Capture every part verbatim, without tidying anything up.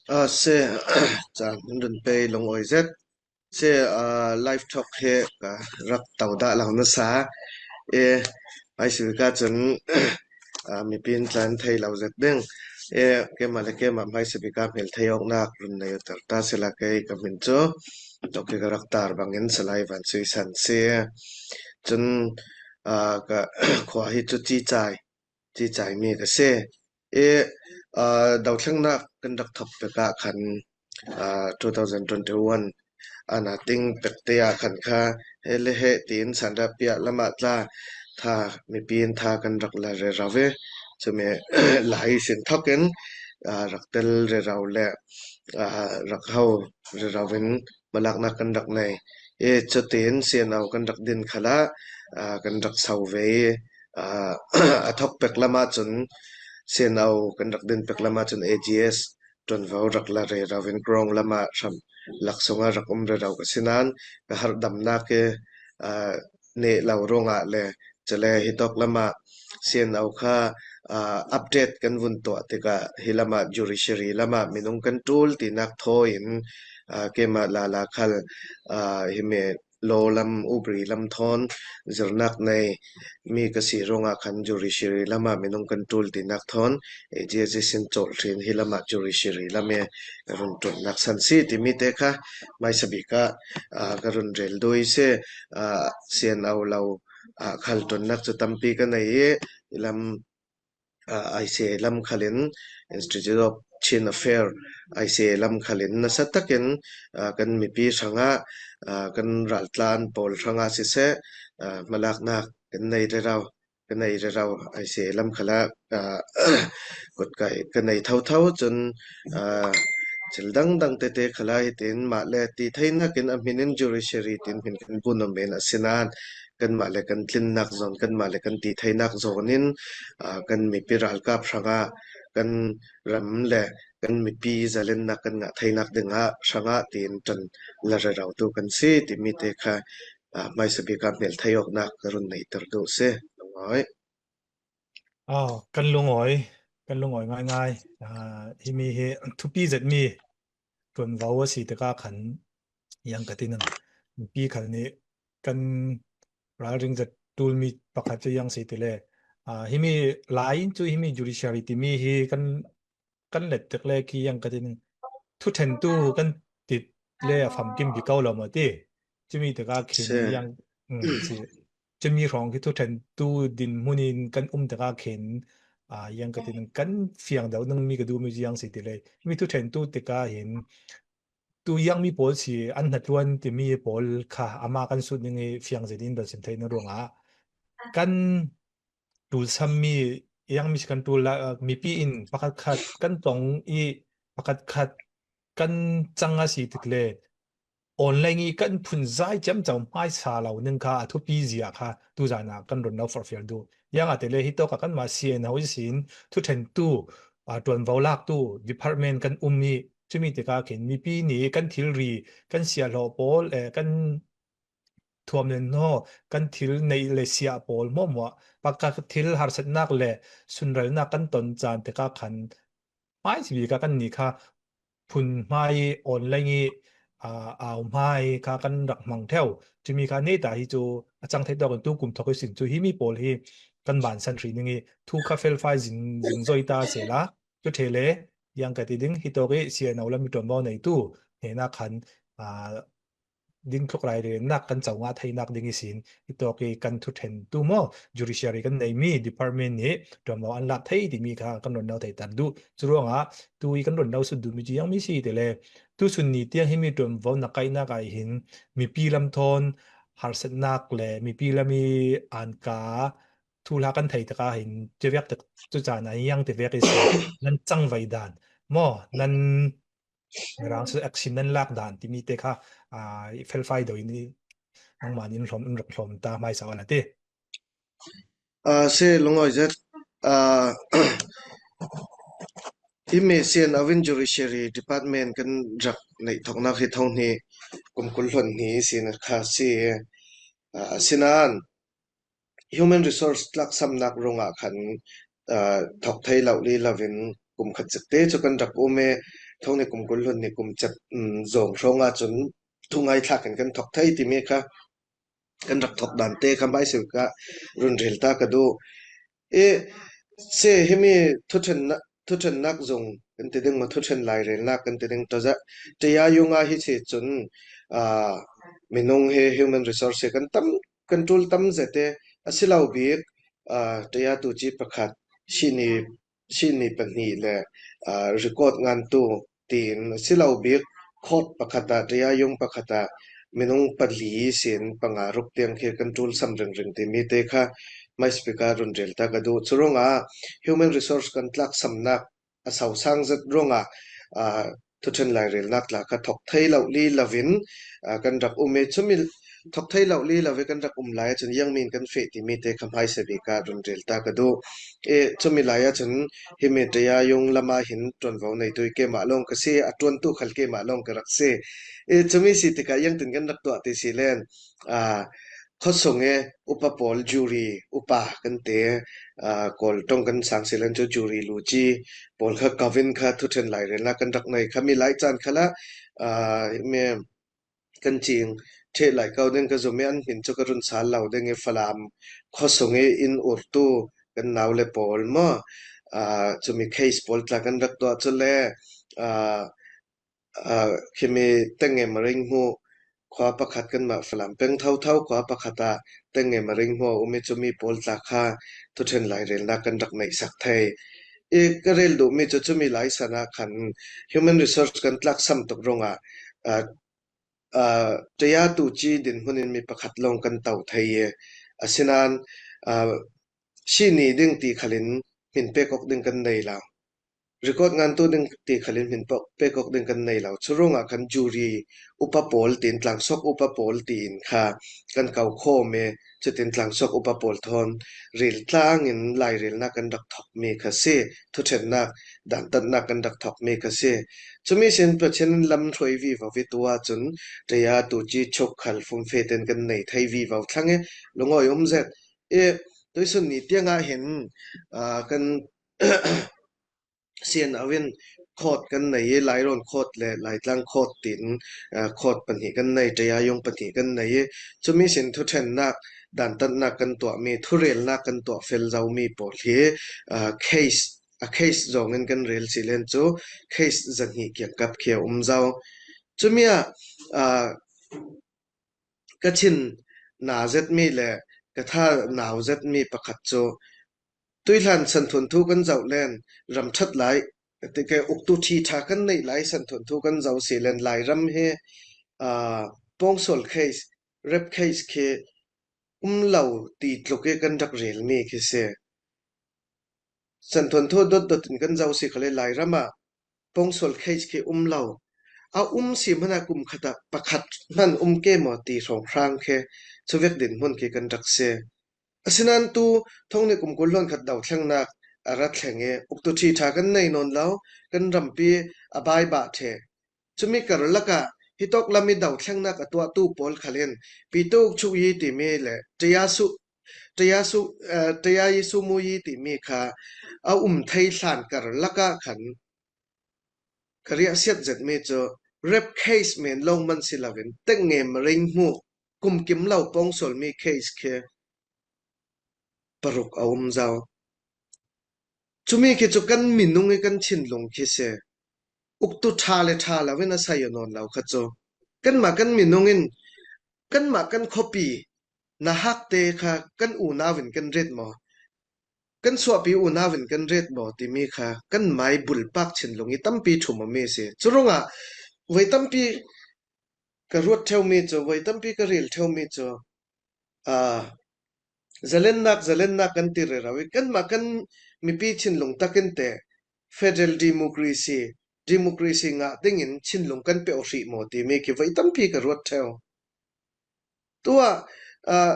A se, chan hun run pei lungawi zet. Se, a, live talk hi ka rak to dah lo nasa. E, ai si ka chun, a, mipi in tlan thei lo zet ding. E, keimah le keimah hmaisabik a hmel thei awknak run nei awter ta sila kei ka hmin cu. Tok hi ka rak tar bangin Salai Van Sui San si. Cun, a, ka khua hi cu Cicai, Cicai mi ka si. E, a, dothlengnak kan rak thawk pek ah khan, a, two thousand twenty-one ana ting pek te ah khan kha he le he tiin sanra piah lamah tla tha, mipi in tha kan rak la rero ve. Cumi lai sin thawk in, a, rak tel rero le, a, rak ho rero in malaknak kan rak nei. E, cutin C N O kan rak din khalah, a, kan rak so ve. A, a thawk pek lamah cun C N O kan rak din pek lamah cun A G S ṭuanvo rak la rero in Krawng lamah hram lak sungah rak um rero ka si nain ka harhdamnak i, a, neh lo ruangah le cule hitawk lamah C N O kha, a, update kan vun tuah tikah hi lamah judiciary lamah minung kan ṭul tinak thaw in, a, keimah lala khal, a, himi law lam, ubri lam thawn zirnak nei mi ka si ruangah khan judiciary lamah minung kan ṭul tinak thawn A G S sin cawlhrin hi lamah judiciary lam i ka run ṭuannak san si timi te kha hmaisabik ah, a, ka run rel duh i si, a, C N O lo, a, khal ṭuannak cu tampi ka nei i, i lam, a, I C A lam khalin, Institute of Chin Affair, I C A lam khalin nasa takin, a, kan mipi hrangah, a, kan raltlan pawl hrangah siseh, a, hmalaknak kan nei rero, kan nei rero, I C A lam khalah, a, kutkai kan nei thotho cun, a, thil dangdang tete khalah hitin mah le ti theinak in a hmin in judiciary tin hmin kan bun awm men a si nain kanmah le kan tlinnak zawn, kanmah le kan ti theinak zawn in, aa, kan mipi ralkap hrangah kan ram le kan mipi zalennak kan ngah theinak dingah hrangah tiin ṭan la rero tu kan si timi te kha, aa, hmaisabik ah hmel thei awknak ka run neiter duh si. Lungawi. Aw, kan lungawi, kan lungawi ngaingai. Aa, himi hi thupi zetmi ṭuanvo a si tikah khan yang ka ti ning. Mipi khal nih kan ralring zet ṭulmi pakhat cu yang si ti le, aa, himi lai in cu himi judiciary timi hi kan, kan let tek le khi yang ka ti ning. Thuṭhentu kan ti le a famkim bik ko lo maw ti. Cumi tikah khin si. Yang, mm, si. Cumi hrawng khi thuṭhentu dinhmun in kan um tikah khin, aa, yang ka ti ning kan fiang deuh ningmi ka duhmi cu yang si ti le. Himi thuṭhentu tikah hin tu yang mi pawl si an hnatluan timi pawl kha amah kan sut ning i fiang zet in bel sim theih na ruangah kan ṭulsammi yang mi si kan ṭul la, mipi in pakhat khat kan tong i pakhat khat kan cang a si tik le online i kan phunzai ciamco hmaisa lo ning kha a thupi zia kha tuzan ah kan run lo forhfial duh. Yang a ti le hitawk ah kanmah C N O ihsin thuṭhentu, aa, ṭuanvo laktu department kan um i cumi tikah khin mipi nih kan thilri, kan siahlawh pawl, eh, kan thuam le hnaw, kan thil neih le siah pawl hmuahhmuah, pakhat thil harsatnak le sunralnak kan ton caan tikah khan hmaisabik ah kannih kha phun hmai online i, aa, au hmai kha kan rak hmang ṭheu. Cumi kha neta hi cu a cang theih tawk in tu kum thawk ihsin cu himi pawl hi kan bansan hrih ning i thu kha felfai zing, zing zoi ta sehla cu ṭhe le yang ka ti ding hitawk i C N O lam i ṭuanvo neitu hnenah khan, aa, dingthluk ralrinnak kan co ngah theinak ding ihsin hitawk i kan thuṭhentu maw, judiciary kan neimi department nih ṭuanvo an lak thei timi kha kan run lo theihter duh. Curuangah tu i kan run lo sut duhmi cu yang mi si ti le tusun ni tiang himi ṭuanvo na kaihnak ah hin mipi lam thawn harsatnak le mipi lam i anka thuhla kan thei tikah hin cuvek tek cu caan ah hin yang tivek ihsin nan cangvai dan maw, nan Mirang cu action nan lak dan timi te kha, aa, i felfai do in i nangmah nih in hlawm, in rak hlawm ta hmaisa awla ti. Aa, si lungawi zet. Aa, himi C N O in judiciary department kan rak neih thoknak hi thong hnih kum kul hluan hnih sin kha si. Aa, asinain human resource tlaksamnak ruangah khan, aa, thawk thei lo li lovin kum khat cekte cu kan rak um i thawng ni kum kul hlun ni kum chat, um, zawng hrawng ah cun thungai thlak in kan thawk thei timi kha kan rak thawk dan te kha hmaisa ka run rel ta ka duh. E, si himi thuṭhennak, thuṭhennak zung kan ti ding maw, thuṭhen lairelnak kan ti ding, ṭaya, ṭaya yung ah hi si cun, aa, minung he human resource he kan tam, kan ṭul tam zet e, a si lo bik, aa, ṭaya tu ci pakhat, sini, sini pahnih le, aa, record ngantu tiin a si lo bik, court pakhat ah, ṭaya yung pakhat ah minung pali sin panga ruk tiang khi kan ṭul sam ringring timi te kha hmaisa bik ah run rel ta ka duh. Cu ruangah human resource kan tlaksamnak a sosang zet ruangah, aa, thuṭhen lairelnak tla kha thawk thei lo li lovin, aa, kan rak um i cumi thawk thei lo li lo ve kan rak um lai ahcun ziangmi in kan feh timi te kha hmaisa bik ah run rel ta ka duh. E, cumi lai ahcun himi ṭaya yung lam ah hin ṭuanvo neitu i keimah lawng ka si, a ṭuantu khal keimah lawng ka rak si. E, cumi si tikah ziangtin kan rak tuah ti si len, aa, khuasung e upa pawl, jury upa kan ti, aa, Kawl ṭong kan sang si len cu jury luci pawl kha kavin kha thuṭhen lairelnak kan rak nei kha mi lai caan khalah, aa, mi kan cing ṭheh lai ko ding ka zum i an hmin cu ka run sal lo ding i Falam khuasung i in urtu kan nau le pawl maw, aa, cumi case pawl tla kan rak tuah cu le, aa, aa, khimi Tenge Maring hmuh khua pakhat kanmah Falam peng thotho khua pakhat ah Tenge Maring hmuh a um i cumi pawl tla kha thuṭhen lairelnak kan rak neihsak thei. I ka rel duhmi cu cumi lai san ah khan human resource kan tlaksam tuk ruangah, aa, aa, ṭaya tu ci dinhmun in mi pakhat lawng kan to thei i, asinain, aa, sini ding ti khalin hmin pek awk ding kan nei lo. Record ngantu ding ti khalin hmin pek awk ding kan nei lo. Cu ruangah khan jury upa pawl tiin, tlangsuak upa pawl tiin kha kan ko khawm i, cutin tlangsuak upa pawl thawn rel tlangin lairelnak kan rak thawkmi kha si, thuṭhennak, dantatnak kan rak thawkmi kha si. Cumi sin Pathian in lam hruai vivo i tu ahcun ṭaya tu ci chuk khal fumfe ten kan nei thei vivo thlang i lungawi um zet. I tuisun ni tiangah hin, aa, kan sian awin court kan nei i, Lairawn court le Laitlang court tiin, aa, court pahnih kan nei, ṭaya yung pahnih kan nei i, cumi sin thuṭhennak, dantatnak kan tuahmi, thurelnak kan tuah fel zomi pawl hi, aa, case, a case zawngin kan rel si len cu case zahnih kiangkap khi a um zo. Cumi ah, aa, ka chin na zetmi le ka tha nau zetmi pakhat cu tuihlan santhuanthu kan zoh len ram ṭhat lai, tike uktu ṭhi ṭha kan neih lai santhuanthu kan zoh si len Lairam hi, aa, pawngsual case, rape case khi um lo ti tluk i kan rak relmi khi si. Santhuanthu dotdot in kan zoh si khal i Lairam ah pawngsual case khi um lo. A um si hmanh ah kum khat ah pakhat hmanh um ke maw ti hrawnghrang khi cuvek dinhmun khi kan rak si. Asinain tu thawng ni kum kul hluan khat dothlengnak a rat thleng i uktu ṭhi ṭha kan nei nawn lo, kan rampi a baibah ṭheh. Cumi karlak ah hitawk lam i dothlengnak a tuahtu pawl khal in Pituk Chuk Yi timi le Ṭayasu, Ṭayasu, eh, Ṭayayi Sumu Yi timi kha a um thei hlan karlak ah khan ka riahsiat zetmi cu rape case men lawng man si loin Tengem Ring hmuh kumkim lo pawngsualmi case khi paruk a um zo. Cumi khi cu kan minung i kan thinlung khi si. Uktu ṭha le ṭha lo in a sai nawn lo kha cu. Kanmah kan minung in kanmah kan khuapi nahak te kha kan unau in kan ret maw? Kan suahpi unau in kan ret maw timi kha kan mai bulpak thinlung i tampi ṭhum awmi a si. Cu ruangah voi tampi ka ruat ṭheumi cu, voi tampi ka rel ṭheumi cu, aa, zalennak, zalennak kan ti rero i kanmah kan mipi thinlung takin teh federal democracy, democracy ngah dingin thinlung kan pe aw hrih maw timi khi voi tampi ka ruat ṭheu. Tuah, aa,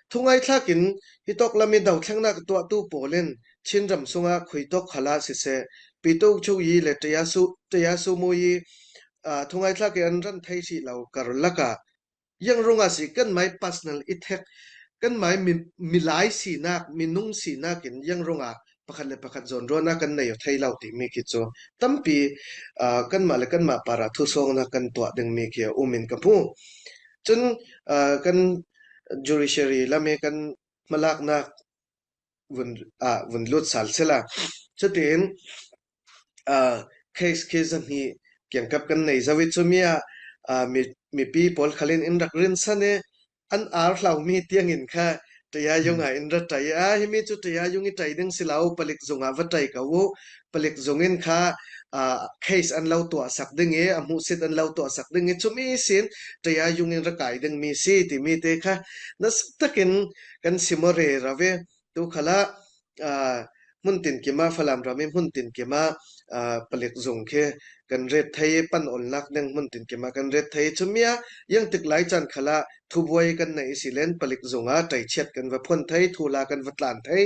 thungaithlak in hitawk lam i dothlengnak tuahtu pawl in Chinram sungah khuitawk khal ah siseh, Pituk Chuk Yi le Ṭayasu, Ṭayasu Mu Yi, aa, thungaithlak i an ran thei hrih lo karlak ah, ziang ruangah si kanmai personal attack, kanmai mi, milai sinak, minung sinak in ziang ruangah pakhat le pakhat zawn ruahnak kan nei aw thei lo timi khi cu tampi, aa, kanmah le kanmah parah thusawngnak kan tuah dingmi khi a um in ka hmu. Cun, aa, kan judiciary lam i kan hmalaknak vun, ah, vun lut sal sila. Cutin, ah, case khi zahnih kiangkap kan nei zo i cumi ah, ah, mi, mipi pawl khalin in rak rinsan i an ar hlaumi tiangin kha tayayung ah in ra tai. Ah, himi cu tayayung i tai ding si lo, palik zung ah va tai ko u. Palik zung in kha, ah, case an lo tuahsak ding i, a hmuhsit an lo tuahsak ding i, cumi sin tayayung in ra kai dingmi si timi te kha nasak takin kan sim aw rero ve. Tu khalah, aa, hmun tinkim ah, Falam ram i hmun tinkim ah, aa, palik zung khi kan ret thei, pan olnak ding hmun tinkim ah kan ret thei. Cumi ah, iangtik lai caan khalah thubuai kan neih i si len palik zung ah taichiat kan va phuan thei, thula kan va tlan thei.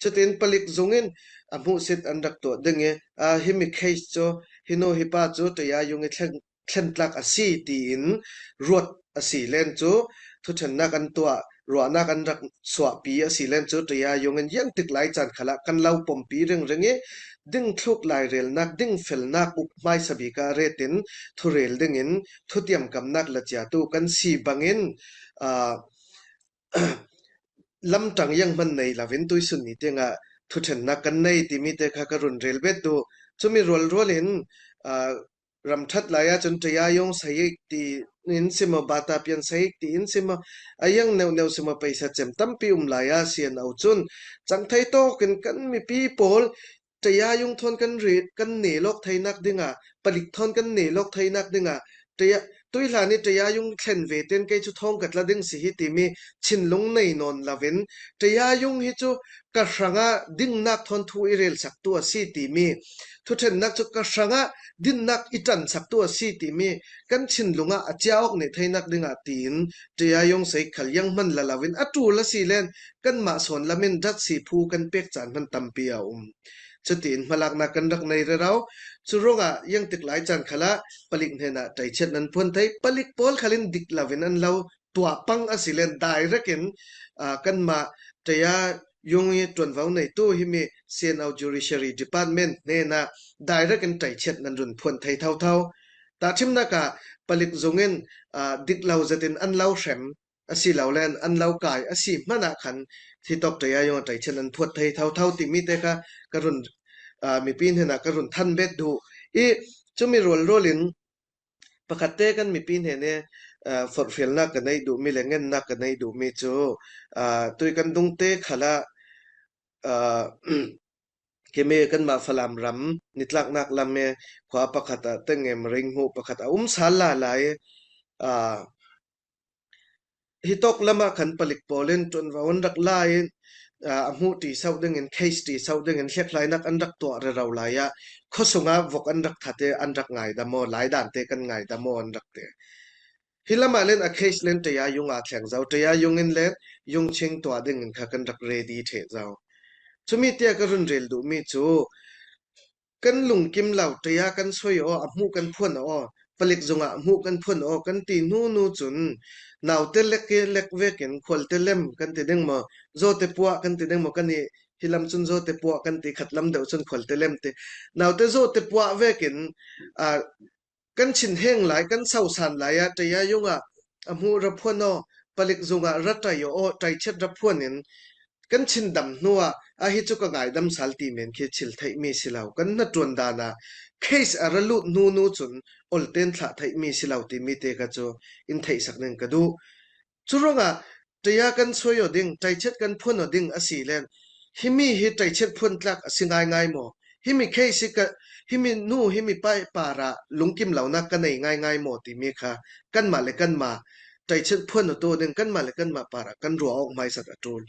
Cutin palik zung in a hmuhsit an rak tuah ding i, aa, himi case cu, hi nu hi pa cu tayayung i thleng thlentlak a si tiin ruat a si len cu thuṭhennak an tuah, ruahnak an rak suahpi a si len cu tayayung in iangtik lai caan khalah kan lo pompi ringring i, dingthluk lairelnak, dingfelnak uk hmaisa bik ah retin thurel dingin thutiamkamnak la ciatu kan si bangin, aa, lamtang iang hman nei loin tuisun ni tiangah thuṭhennak kan nei timi te kha ka run rel bet duh. Cumi rualrual in, aa, ramṭhat lai ahcun tayayung saik ti in si maw, bata pian saik ti in si maw, a iang neuhneuh si maw, paisa cem tampi um lai ah sian au cun cang thei tawk in kan mipi pawl tayayung thawn kan ri-, kan neh lawk theinak dingah, palik thawn kan neh lawk theinak dingah, taya-, tuihlan i tayayung thlen ve tein kei cu thawng ka tla ding si hi timi thinlung nei nawn loin, tayayung hi cu ka hrangah dingnak thawn thu i relsaktu a si timi, thuṭhennak cu ka hrangah dinnak i ṭansaktu a si timi kan thinlung ah a cia awk nih theinak dingah tiin tayayung saik khal iang hman la loin a ṭul a si len kanmah sawn lam in datsi phu kan pek caan hman tampi a um. Cutiin hmalaknak kan rak nei rero. Cu ruangah iangtik lai caan khalah palik hnenah taichiat nan phuan thei. Palik pawl khalin dik loin an lo tuah pang a si len direct in, aa, kanmah tayayung i ṭuanvo neitu himi C N O Judiciary Department hnenah direct in taichiat nan run phuan thei thotho. Tahṭhimnak ah palik zung in, aa, dik lo zetin an lo hrem a si lo len an lo kai a si hmanh ah khan hitawk tayayung a taichiat nan phuat thei thotho timi te kha ka run, aa, mipi hnenah ka run than bet duh i, cumi rualrual in pakhat te kan mipi hnen i, aa, forhfialnak ka neih duhmi le ngennak ka neih duhmi cu, aa, tui kan dungte khalah, aa, kime kanmah Falam ram nitlaknak lam i khua pakhat ah tengem ring hmuh pakhat a um sal lala i, aa, hitawk lamah khan palik pawl in ṭuanvo an rak la i, aa, a hmuh ṭi sauh dingin, case ṭi sauh dingin hliakhlainak an rak tuah rero lai ah khuasung ah vok an rak that i an rak ngaidam aw, lai dante kan ngaidam aw an rak ti. Hi lamah len a case len tayayung aa thleng zo, tayayung in len yungching tuah dingin kha kan rak ready ṭheh zo. Cumi tiah ka run rel duhmi cu kan lungkim lo, taya kan soi aw, a hmuh kan phuan aw, palik zung ah a hmuh kan phuan aw kan ti hnu hnu cun naute lek i lek vekin khualte lem kan ti ding maw, zawte puah kan ti ding maw, kan i hi lam cun zawte puah kan ti, khat lam deuh cun khualte lem ti. Naute zawte puah vekin, aa, kan chin heng lai, kan sausan lai ah tayayung ah a hmuh ra phuan aw, palik zung ah ra tai aw, taichiat ra phuan in kan chin dam hnu ah, a hi cu ka ngaidam sal ti men khi chil theihmi si lo, kan hnaṭuan dan ah case a ra lut hnu hnu cun olten thlah theihmi si lo timi te kha cu in theihsak ning ka duh. Cu ruangah taya kan soi aw ding, taichiat kan phuan aw ding a si len, himi hi taichiat phuan tlak a si ngaingai maw? Himi case hi ka, himi nu, himi pa parah lungkim lonak ka nei ngaingai maw timi kha kanmah le kanmah taichiat phuan aw tu ding, kanmah le kanmah parah kan ruah awk hmaisat a ṭul.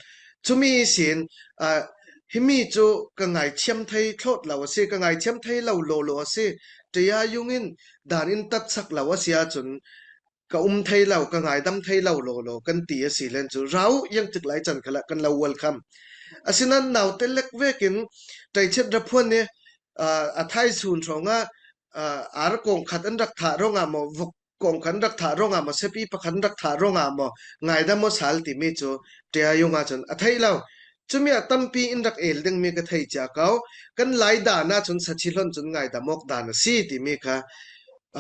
Cumi ihsin, aa, himi cu ka ngaithiam thei thlawt lo a si, ka ngaithiam thei lo lawlaw a si, tayayung in dan in tatsak lo a si ahcun, ka um thei lo, ka ngaidam thei lo lawlaw kan ti a si len cu, ra uh, iangtik lai caan khalah kan lo welcome. Asinain naute lek vekin taichiat ra phuan i, aa, a thaisun hrawngah, aa, ar kawng khat an rak thah ruangah maw, vok kawng khat an rak thah ruangah maw, siapi pakhat an rak thah ruangah maw, ngaidam aw sal timi cu tayayung ah cun a theih lo. Cumi ah tampi in rak el dingmi ka thei cia ko. Kan lai dan ah cun sathi hlon cun ngaidam awk dan a si timi kha,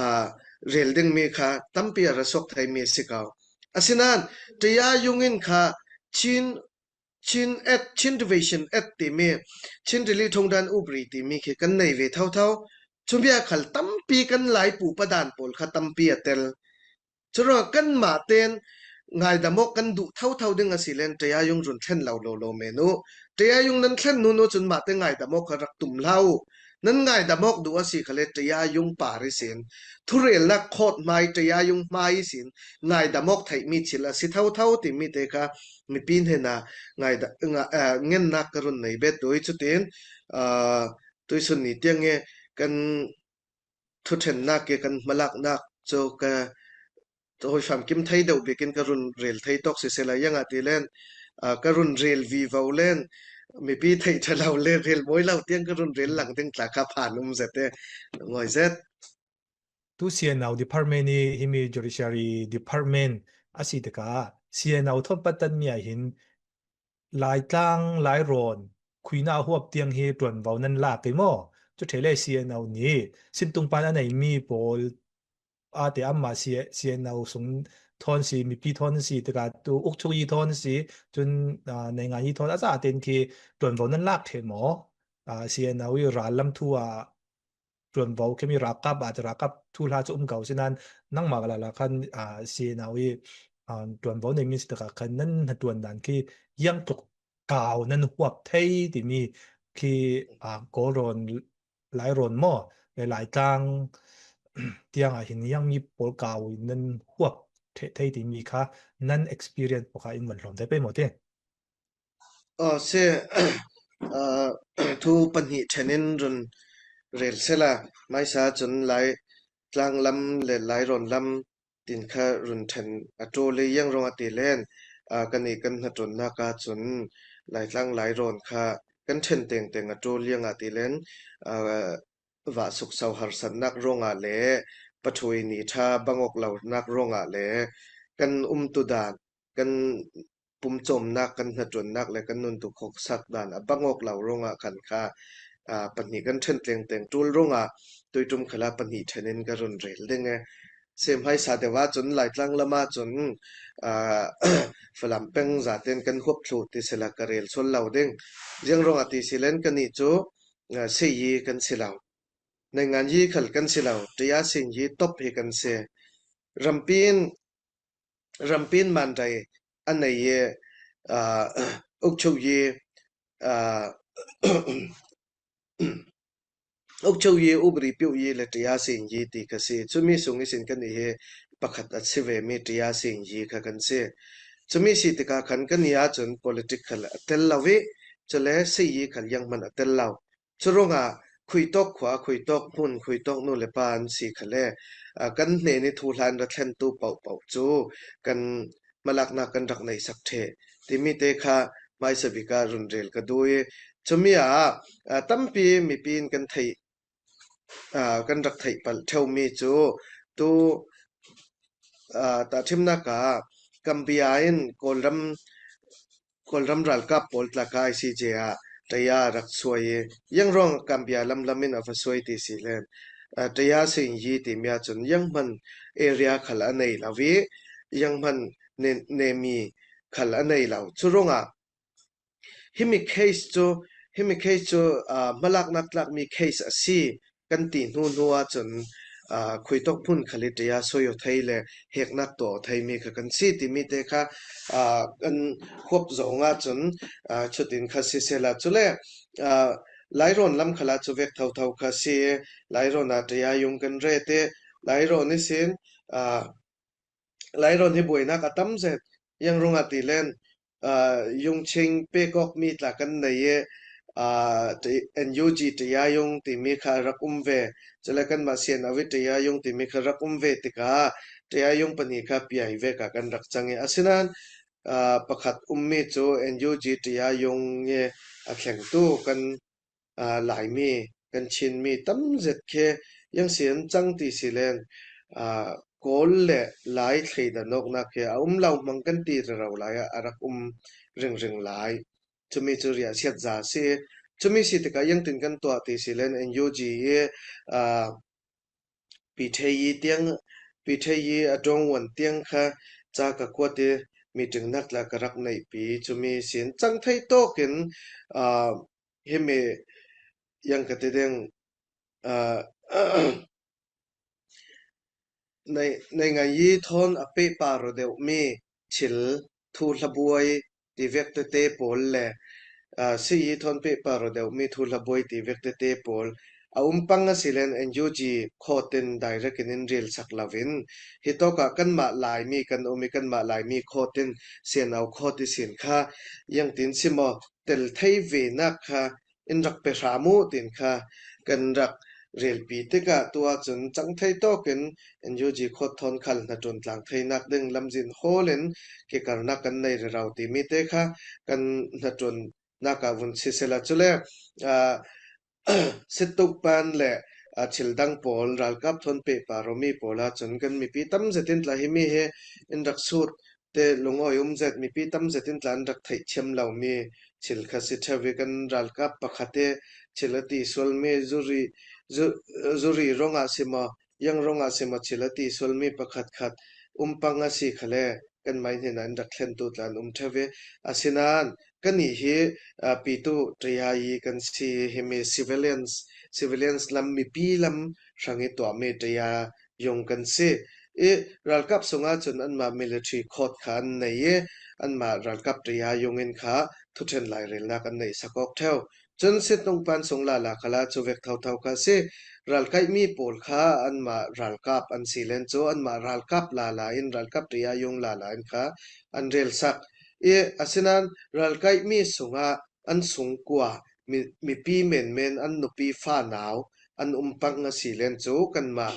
aa, rel dingmi kha tampi a ra suak theimi a si ko. Asinain Taya Yung in kha Chin, Chin Act, Chin Division Act timi, Chin Rili Thongdan Ubri timi khi kan nei ve thotho. Cumi ah khal tampi kan lai pupa dan pawl kha tampi a tel. Curuangah kanmah ten ngaidam awk kan duh thotho ding a si len Taya Yung run thlen lo lo lo men uh. Taya Yung nan thlen hnu hnu cun mah te ngaidam awk kha rak tum hlah uh. Nan ngaidam awk duh a si khale Taya Yung par ihsin, thurelnak khawt hmai Taya Yung hmai ihsin ngaidam awk theihmi thil a si thotho timi te kha mipi hnenah ngaida-, nga-, aa, ngennak ka run nei bet dui. Cutin, aa, tuisun ni tiang i kan thuṭhennak i kan hmalaknak cu ka hawi famkim thei deuh bikin ka run rel thei tawk siseh la, ziangahtile, aa, ka run rel vivo le mipi theih ṭha lo le rel mawi lo tiang ka run rel lang ding tla kha phan um zet e, ngawi zet. Tu C N O department i himi judiciary department a si tikah C N O thawn patanmi ah hin Laitlang, Lairawn, khuina a huap tiang hi ṭuanvo nan lak i maw? Cu ṭheh le C N O nih sintung pan a neimi pawl aa te amah C-, C N O sung thawn si, mipi thawn si, tikah tu ukchuk i thawn si, cun, aa, neingan i thawn a za ten khi ṭuanvo nan lak ṭheh maw? Aa, C N O i rallam thu ah ṭuanvo khimi ralkap ah, ralkap thuhla cu um ko sinain nangmah lala khan, aa, C N O i, aa, ṭuanvo neimi si tikah khan nan hnaṭuan dan khi ziangtluk kau nan huap thei timi khi, aa, Kawlrawn, Lairawn maw le Laitlang tiang ah hin ziangmi pawl kau in nan huap ṭheh thei timi kha nan experience pawl kha in van hlawm thei pei maw ti? Aw, si. Aa, thu pahnih ṭhen in run rel sela, hmaisa cun Laitlang lam le Lairawn lam tin kha run ṭhen a ṭul i, ziang ruangah ti len, aa, kan i kan hnaṭuannak ah cun Laitlang Lairawn kha kan ṭhen tengteng a ṭul, ziangahtile, aa, vah sukso harsatnak ruangah le pathuai ni ṭha bang awk lonak ruangah le kan umtu dan, kan pumcawmnak, kan hnaṭuannak le kan nuntu khawksak dan a bang awk lo ruangah khan kha, aa, pahnih kan ṭhen tengteng ṭul ruangah tuiṭum khalah pahnih ṭhen in ka run rel ding e. Sihmanhsehlaw cun Laitlang lam ah cun, aa, Falam peng zaten kan huap thluh ti sila ka rel sual lo ding. Ziang ruangah ti si len kan i cu, aa, sei i kan si lo. Neingan i khal kan si lo. Taya Sing i top hi kan si. Rampi in, rampi in mandai a nei i, aa, ukchuk i, aa, ukchuk i, ubri piu i le Taya Sing i ti ka si. Cumi sung ihsin kan i hi pakhat a si ve mi Taya Sing i kha kan si. Cumi si tikah khan kan i ah cun politics khal a tel lo i, cule sei i khal zianghman a tel lo. Cu ruangah khuitawk khua, khuitawk hmun, khuitawk nu le pa an si khale, aa, kan hnen i thuhla in ra thlentu paohpaoh cu kan hmalaknak kan rak neihsak ṭheh timi te kha hmaisa bik ah run rel ka duh i, cumi ah, aa, tampi mipi in kan theih, aa, kan rak theih palh ṭheumi cu tu, aa, tahṭhimnak ah Gambia in Kawlram, Kawlram ralkap pawl tla kha I C J ah Taya rak suai i, ziang ruang Gambia lamlam in a va suai ti si len, aa, Taya Sing i timi ah cun zianghman area khal a nei lo i, zianghman ne-, nemi khal a nei lo. Cu ruangah himi case cu, himi case cu, aa, hmalaknak tlakmi case a si kan ti hnu hnu ahcun, aa, khuitawk hmun khal i Taya suai aw thei le heknak tuah aw theimi kha kan si timi te kha, aa, kan huap zong ahcun, aa, cutin kha sisela, cule, aa, Lairawn lam khal ah cu vek thotho kha si. Lairawn ah Taya Yung kan ret i, Lairawn ihsin, aa, Lairawn hi buainak a tam zet. Ziang ruangah ti len, aa, Yung Ching pek awkmi tla kan nei i, aa, N U G Taya Yung timi kha rak um ve. Cule kanmah sian a vi Taya Yung timi kha rak um ve tikah Taya Yung pahnih kha piai vek ah kan rak cang i, asinain, aa, pakhat ummi cu N U G Taya Yung i a thlengtu kan, aa, Laimi, kan Chinmi tam zet khi ziang si an cang ti si len, aa, Kawl le Lai thleidan awknak khi a um lo hmang kan ti rero lai ah a rak um ringring lai. chumi chu riahsiat za si. Chumi si tikah iangtin kan tuah ti si len N U G i, aa, Pi Thei i tiang, Pi Thei i a dongwan tiang kha ca ka kuat i meeting nak tla ka rak neihpi chumi sin cang thei tawkin, aa, himi iang ka ti ding, aa, nei, nei ngai i thawn a pehpar aw deuhmi thil thu hlabuai ti vek tete pawl le, aa, si i thawn pehpar aw deuhmi thu hlabuai ti vek tete pawl a um pang a si len N U G khawtin direct in in ril sak lovin, hi tawkah kanmah Laimi kan um i kanmah Laimi khawtin sian au khawt i sin kha iangtin si maw tel thei ve nak kha in rak pe hram uh tin kha kan rak relpi tikah tua cun cang thei tawkin N U G khawt thawn khal hnaṭuan tlang theinak ding lamzin hawlin kikarnak kan nei rero timi te kha kan hnaṭuannak ah vun si sela cule, aa, Situk pan le, aa, thil dang pawl ralkap thawn pehpar awmi pawl ahcun kan mipi tam zetin tla himi hi in rak sut te lungawi um zet mipi tam zetin tla an rak theihthiam lomi thil kha si ṭheu i kan ralkap pakhat i thil a ti sualmi zuri, zu-, zuri rong ah si maw, iang rong ah si maw thil a ti sualmi pakhat khat um pang a si khale kanmai hnen ah an rak thlentu tla an um ṭheu i, asinain kannih hi, aa, pitu ṭaya i kan si himi civilians, civilians lam mipi lam hrang i tuahmi ṭaya yung kan si. I ralkap sungah cun anmah military code kha an nei i, anmah ralkap ṭaya yung in kha thuṭhen lairelnak an neih sak awk ṭheu. Cun situng pan sung lala khala cu vek thotho kha si. Ralkaihmi pawl kha anmah ralkap an si len cu anmah ralkap lala in ralkap ṭaya yung lala in kha an rel sak. I asinain ralkaihmi sungah an sungkua mi, mipi menmen an nupi fanau an um pang a si len cu kanmah,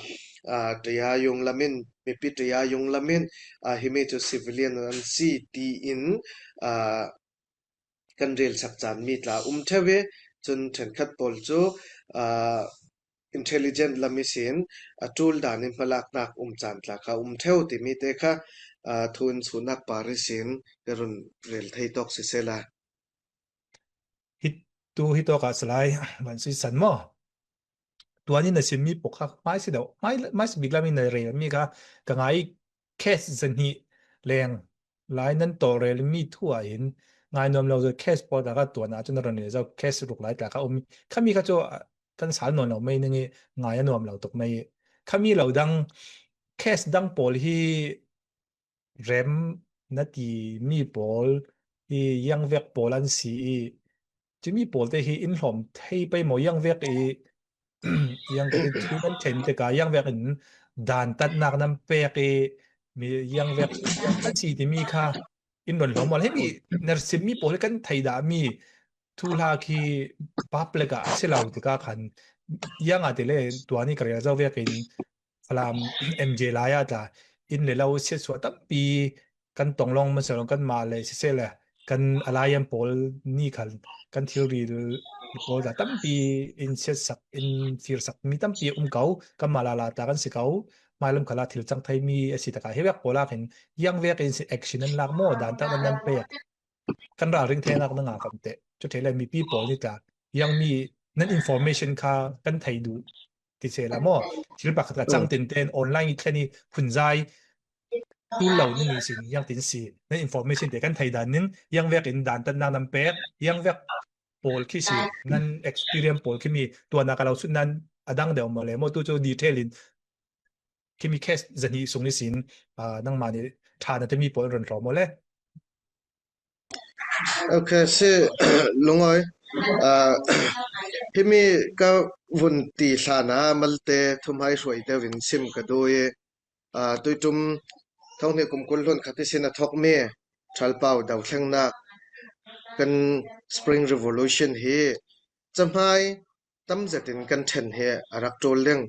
aa, ṭaya yung lamin, mipi ṭaya yung lamin, aa, himi cu civilian an si tiin, aa, kan rel sak caan mi tla um ṭheu i cun ṭhenkhat pawl cu, aa, intelligent lam ihsin a ṭul dan i hmalaknak um caan tla kha um ṭheu timi te kha, aa, thu in suhnak par ihsin ka run rel thei tawk sisela. Hi, tu hi tawk ah salai van sui san maw? Tuan in na simmi pawh kha hmai si deuh, hmai, hmai si bik lam in na relmi kha ka ngai i case zahnih leng lai nan tawlrelmi thu ah hin ngai nuam lo zaw case pawl tla kha tuan ah cun na ron rel zo case ruk lai tla kha um i khami kha cu, ah, kan sal nawn lo mei ning i ngai a nuam lo tuk mei i khami lo dang case dang pawl hi rem na ti mi pawl i iangvek pawl an si i cumi pawl te hi in hlawm thei pei maw iangvek i iang ka ti thu kan thlen te ka iangvek in dan tatnak nan pek i mi iangvek an si timi kha in ron hlawm maw hemi na sim mi pawl hi kan thei dah mi thuhla khi public ah a si lo tikah khan iang ah ti le tuan i ka rel zo vekin Falam M J lai ah tla in le lo siatsuah tampi kan tong lawng hmasa lo kan mah le siseh le kan alliance pawl ni khal kan thilri pawl tla tampi in siatsak in firsak mi tampi um ko kan mah lala tla kan si ko hmailam khala thil cang thei mi a si takah hi vek pawl ah khin iang vek in si action an lak maw dan tak nan nan pek kan ralring theinak na ngah kan teh. Cu ṭheh le mipi pawl nih tla, iang mi nan information kha kan thei duh ti seh la maw? Thil pakhat ka cang tin tein online i thlen i phunzai tul lo ning i sin iang tin si. Nan information te kan thei dan ning, iang vek in dan tatnak nan pek, iang vek pawl khi si, nan experience pawl khi mi tuan a ka lo sut nan a dang deuh maw le maw tu cu detail in khi mi case zahnih sung i sin, ah, nangmah nih ṭha na timi pawl in ron hlawm maw le? Ok, si lungawi. Ah, himi ka vun ti hlan a malte thuhmai hruai deuh in sim ka duh i, ah, tuiṭum thonghnih kum kul hlun khat ihsin a thawkmi ṭhalpau dothlengnak kan Spring Revolution hi cahmai tam zetin kan ṭhen hi a rak ṭul ding.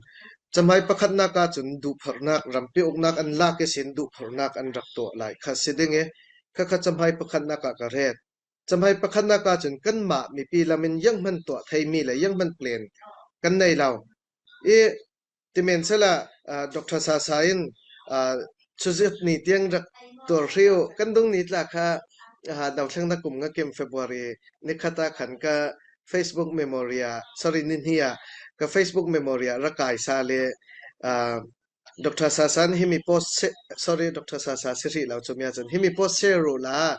Cahmai pakhatnak ahcun duhphorhnak, rampi uknak an lak ihsin duhphorhnak an rak tuah lai kha si ding i, khakha cahmai pakhatnak ah ka ret. Cahmai pakhatnak ahcun kanmah mipi lam in iang hman tuah theimi le iang hman plan kan nei lo i, timen sela, ah, Doctor Sasa in, ah, chuzet ni tiang rak tuar hri uh, kan dung ni tla kha ah, dothlenna kum nga kim February ni khat ah khan ka Facebook memory ah, sorry, ni hnih ah ka Facebook memory ah ra kaisa le, ah, Doctor Sasan himi post se, sorry, Doctor Sasa si hrih lo cu mi ahcun himi post share uh la,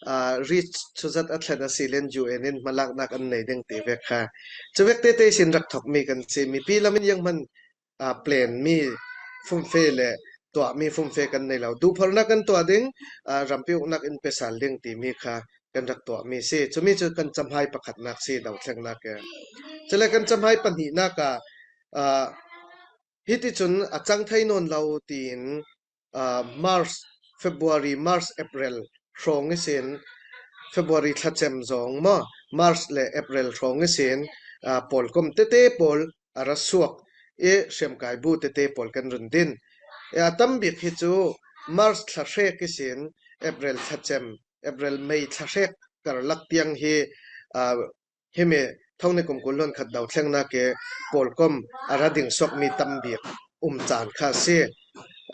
ah, reach thuzat a thlen a si len U N in hmalaknak an nei ding ti vek kha. Cu vek tete sin rak thokmi kan si. Mipi lam in yang hman, ah, plan mi fumfe le tuahmi fumfe kan nei lo. Duhpharnak kan tuah ding, ah, rampi uknak in pe sal ding timi kha kan rak tuahmi si. Cumi cu kan camhai pakhatnak si, dothlennak e. Cule kan camhai pahnihnak ah, ah, hiti cun a cang thei nawn lo tiin, ah, March, February, March, April hrawng ihsin, February thlacem zong maw, March le April hrawng ihsin, ah, pawlkom tete pawl a ra suak i hriamkai bu tete pawl kan run din. I a tam bik hi cu March thla hrek ihsin April thlacem, April, May thla hrek karlak tiang hi, ah, himi thongni kum kul hluan khat dothlennak i pawlkom a ra ding suakmi tam bik um caan kha a si.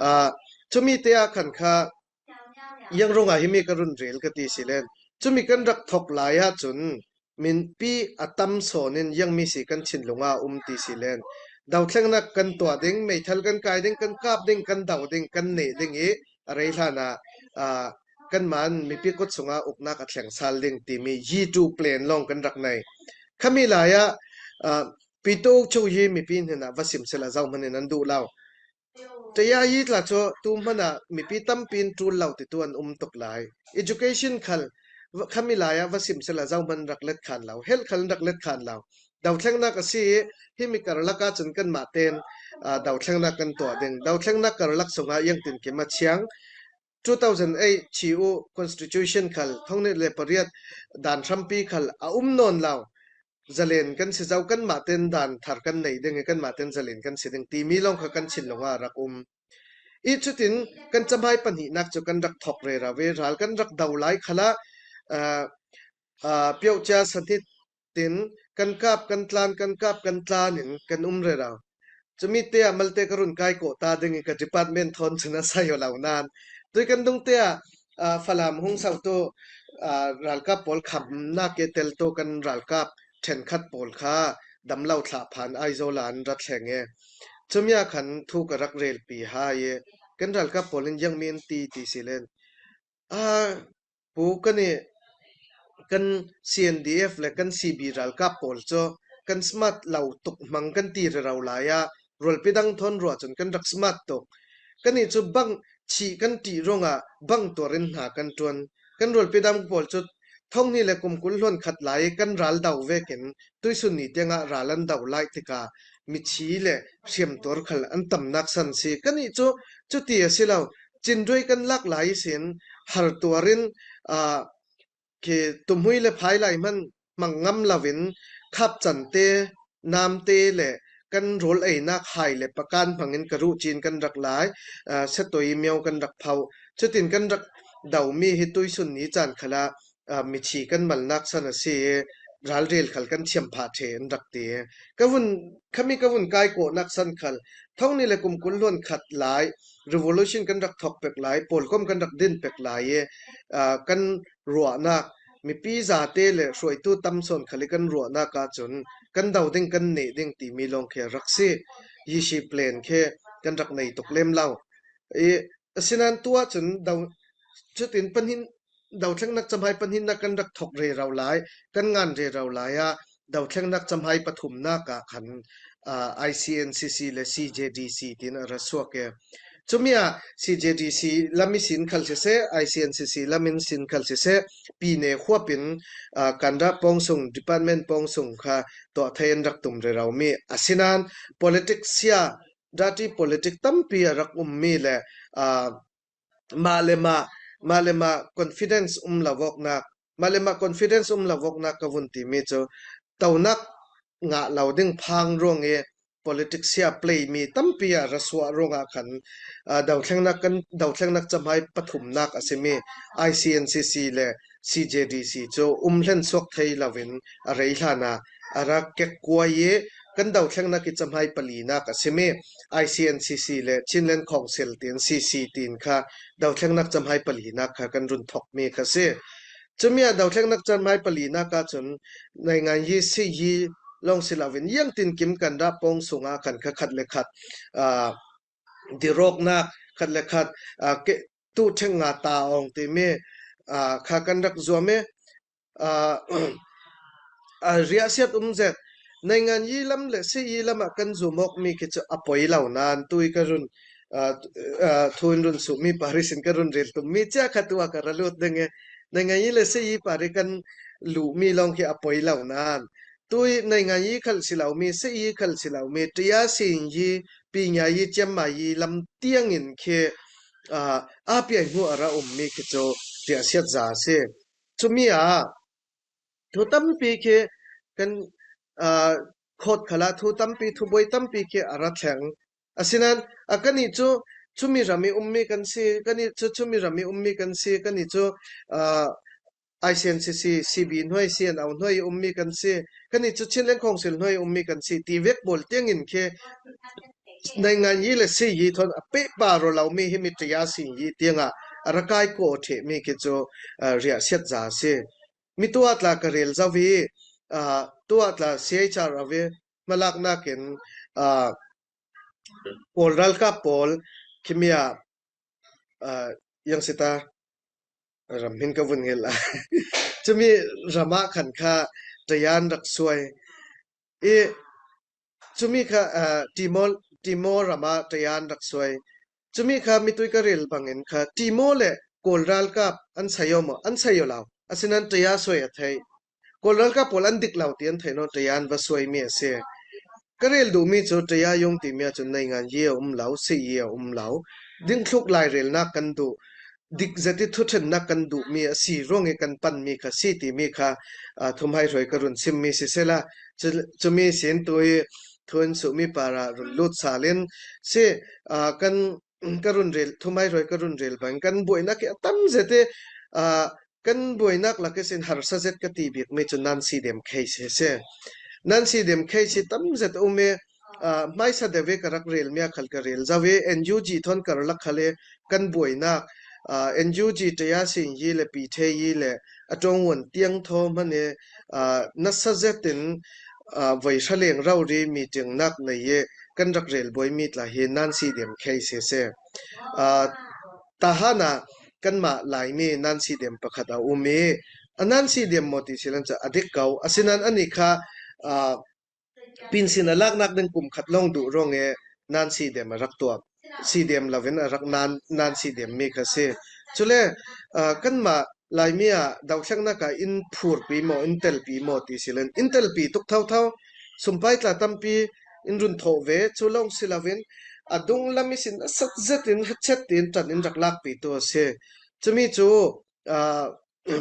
Ah, cumi te ah khan kha yang rungah himi ka run rel ka ti si len, cumi kan rak thok lai ahcun mipi a tam sawn in yang mi si kan thinlung ah um ti si len, dothlennak kan tuah ding, meithal kan kai ding, kan kap ding, kan do ding, kan neh ding i a rei hlan ah, ah, kanmah in mipi kut sungah uknak a thleng sal ding timi yi tu plan lawng kan rak nei. Khami lai ah, ah, Pito cu hi mipi hnen ah va sim sila zohman in an duh lo. Taya yi tla cu tu hman ah mipi tampi in ṭul lo titu an um tuk lai. Education khal va-, khami lai ah va sim sila zohman rak let khan lo, health khal rak let khan lo. Dothlennak a si i himi karlak ahcun kanmah ten, ah, dothlennak kan tuah ding. Dothlennak karlak sungah iangtin kim a chiang, two thousand eight chi u constitution khal, thonghnih le pariat dan hrampi khal a um nawn lo. Zalen kan si zo, kanmah ten dan thar kan nei ding i kanmah ten zalen kan si ding timi lawng kha kan thinlung ah rak um. I cutin kan camhai pahnihnak cu kan rak thok rero i ral kan rak do lai khalah, ah, ah, piohcia sahnit tin kan kap, kan tlan, kan kap, kan tlan in kan um rero. Cumi te ah malte ka run kai kawh ta ding i ka department thawn cun a sai aw lo nain tui kan dung te ah, ah, Falam hung sautu, ah, ralkap pawl khamnak i teltu kan ralkap ṭhenkhat pawl kha damlo thlah phan Aizawl ah an rat thleng i cumi ah khan thu ka rak relpi hai i kan ralkap pawl in ziangmi an ti ti si len, ah, pu, kan i kan C N D F le kan C B ralkap pawl cu kan smart lo tuk hmang kan ti rero lai ah rualpi dang thawn ruah cun kan rak smart tuk. Kan i cu bang chih kan ṭih ruangah bang tuar in hna kan ṭuan. Kan rualpi dang pawl cu thonghnih le kum kul hluan khat lai i kan ral do vekin tuisun ni tiangah ral an do lai tikah mithi le hriamtuar khal an tamnak san si. Kan i cu cuti a si lo. Cinruai kan lak lai ihsin har tuar in, aa, khi tumhui le phai lai hman hmang ngam loin khapcan te, nam te le kan rawl einak hai le pakan hmangin ka ruh cin kan rak lai, aa, satoi mio kan rak phauh. Cutin kan rak domi hi tuisun ni caan khalah, aa, mithi kan malnak san a si i ralrel khal kan thiam phah ṭhe an rak ti. Ka vun, khami ka vun kai kawhnak san khal thonghnih le kum kul hluan khat lai revolution kan rak thok pek lai, pawlkom kan rak din pek lai i, aa, kan ruahnak, mipi zate le hruaitu tam sawn khal i kan ruahnak ahcun kan do ding, kan neh ding timi lawng khi a rak si. Yi si plan khi kan rak nei tuk lem lo. I, asinain tu ahcun do, cutin pahnih, dothlennak camhai pahnihnak kan rak thok rero lai, kan ngan rero lai ah, dothlennak camhai pathumnak ah khan, aa, I C N C C le C J D C tin a ra suak i. Cumi ah C J D C lam i sin khal siseh, I C N C C lam in sin khal siseh, pine huap in, aa, kanrah pawngsung, department pawngsung kha tuah thei an rak tum rero mi. Asinain politics sia, dirty politics tampi a rak ummi le, aa, mah le mah, mah le mah confidence um lo awknak, mah le mah confidence um lo awknak ka vun timi cu tonak ngah lo ding phang ruang i politics sia play mi tampi a ra suah ruangah khan, aa, dothlennak kan, dothlennak camhai pathumnak a simi I C N C C le C J D C cu um hlen suak thei loin a rei hlan ah a ra kek kuai i kan dothlennak i camhai palinak a simi I C N C C le Chinland Council tin C C tin kha dothlennak camhai palinak kha kan run thokmi kha si. Cumi ah dothlennak caan hmai palinak ahcun naingan yi si yi lawng si loin, iangtin kim kan rah pawng sungah khan kha khat le khat, aa, dirawknak, khat le khat, aa, ke, tuṭheng nga ta awng timi, aa, kha kan rak zuam i, aa, aa, riahsiat um zet. Naingan yi lam le si yi lam ah kan zum awkmi khi cu a poi lo nain, tui ka run, aa, aa, thu in run suhmi Paris in ka run rel tummi cia kha tu ah ka ra lut ding i, naingan yi le si yi Paris kan luhmi lawng khi a poi lo nain, tui naingan yi khal si lomi, si yi khal si lomi, ṭia sin yi, pinya yi, ciamma yi lam tiangin khi, aa, aa piai hnu a ra ummi khi cu riahsiat za a si. Cumi ah thu tampi khi kan, aa, khawt khalah thu tampi, thubuai tampi khi a ra thleng. Asinain, a, kannih cu cumi ram i ummi kan si, kannih cu cumi ram i ummi kan si, kannih cu, aa, I C N C C, C B hnuai, C N O hnuai i ummi kan si, kannih cu Chinland Council hnuai i ummi kan si, ti vek pawl tiangin khi naingan yi le si yi thawn a pehpar aw lomi himi ṭia sin yi tiangah a ra kai kaw ṭhehmi khi cu, aa, riahsiat za a si. Mi tuah tla ka rel zo i, aa, tuah tla C H R O i hmalaknak in, aa, Kawl ralkap pawl khimi ah, aa, yang si ta, ram hin ka vun ngel a. Cumi ram ah khan kha ṭayan rak suai. I, cumi kha, aa, Timor, Timor ram ah ṭayan rak suai. Cumi kha mitui ka rel bangin kha Timor le Kawl ralkap an sai aw maw? An sai aw lo. Asinain ṭaya suai a theih. Kawl ralkap pawl an dik lo ti an theih nawn ṭaya an va suaimi a si. Ka rel duhmi cu ṭaya yung timi ahcun naingan yi a um lo, si yi a um lo. Dingthluk lairelnak kan duh, dik zet i thuṭhennak kan duhmi a si ruang i kan panmi kha si timi kha, aa, thumhai hruai ka run simmi sisela, cu, cumi sin tu i thu in suhmi par ah run lut sal in si, aa, kan, ka run rel, thumhai hruai ka run rel bang kan buainak hi a tam zet i, aa, kan buainak lak ihsin harsa zet ka ti bikmi cu Nancy Dem case hi a si. Nancy Dem case hi tam zet a um i, aa, hmaisa deuh i ka rak relmi ah khal ka rel zo i, N U G thawn karlak khal i kan buainak, aa, N U G ṭaya sin yi le pi ṭhe yi le a ṭongwan tiang thaw hman i, aa, nasa zetin, aa, voi hra leng rori meeting nak nei i kan rak rel buaimi tla hi Nancy Dem case hi a si. Aa, Tahan ah kanmah Laimi Nancy Dem pakhat a um i, a Nancy Dem maw ti si lan cu a dik ko. Asinain anih kha, aa, pinsin a laknak ding kum khat lawng duh ruang i Nancy Dem a rak tuak. Si Dem loin a rak nan, Nancy Dem mi kha si. Cule, aa, kanmah Laimi ah dothlennak ah in phurpi maw, in telpi maw ti si lan, in telpi tuk thotho, sumpai tla tampi in run thawh ve, cu lawng si loin a dunglam ihsin a sat zetin hachet in ṭan in rak lakpitu a si. Cumi cu, aa,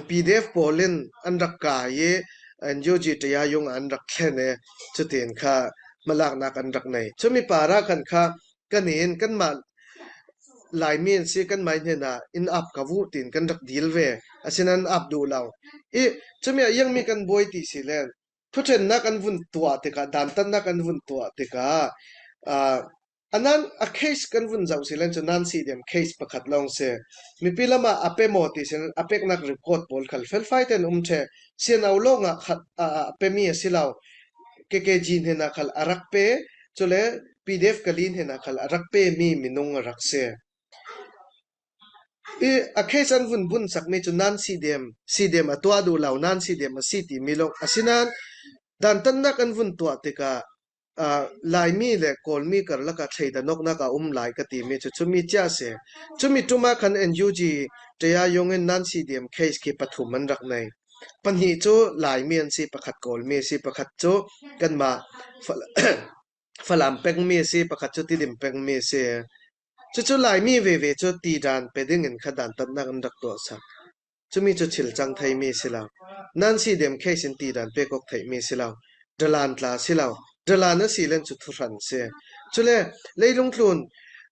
P D F pawl in an rak kai i, N U G ṭaya yung an rak thlen i, cutin kha hmalaknak an rak nei. Cumi par ah khan kha kan in kanmah Laimi an si, kanmah hnenah in ap ka vuh tiin kan rak dil ve. Asinain an ap duh lo. I, cumi ah iangmi kan buai ti si len, thuṭhennak an vun tuah tikah, dantatnak an vun tuah tikah, aa, a nan, a case kan vun zoh si len cu Nancy Dem case pakhat lawng si. Mipi lamah a pe maw ti si len, a peknak record pawl khal felfai tein um ṭheh. C N O lawngah khat, aa, a pemi a si lo. K K G hnenah khal a rak pe, cule P D F Kali hnenah khal a rak pemi minung a rak si. I, a case an vun bunsakmi cu Nancy Dem, Si Dem a tuah duh lo, Nancy Dem a si timi lawng. Asinain dantatnak an vun tuah tikah, aa, Laimi le Kawlmi karlak ah thleidanawknak a um lai ka timi cu cumi cia a si. Cumi ṭum ah khan N U G ṭaya yung in Nancy Dem case khi pathum an rak nei. Pahnih cu Laimi an si, pakhat Kawlmi a si, pakhat cu kanmah Fal-, Falam pengmi a si, pakhat cu Tidim pengmi a si. Cucu Laimi veve cu tidan pe dingin kha dantatnak an rak tuahsak. Cumi cu thil cang theimi a si lo. Nancy Dem case in tidan pek awk theihmi a si lo. Dalan tla a si lo. Dalan a si len cu thuhran a si. Cule leilung tlun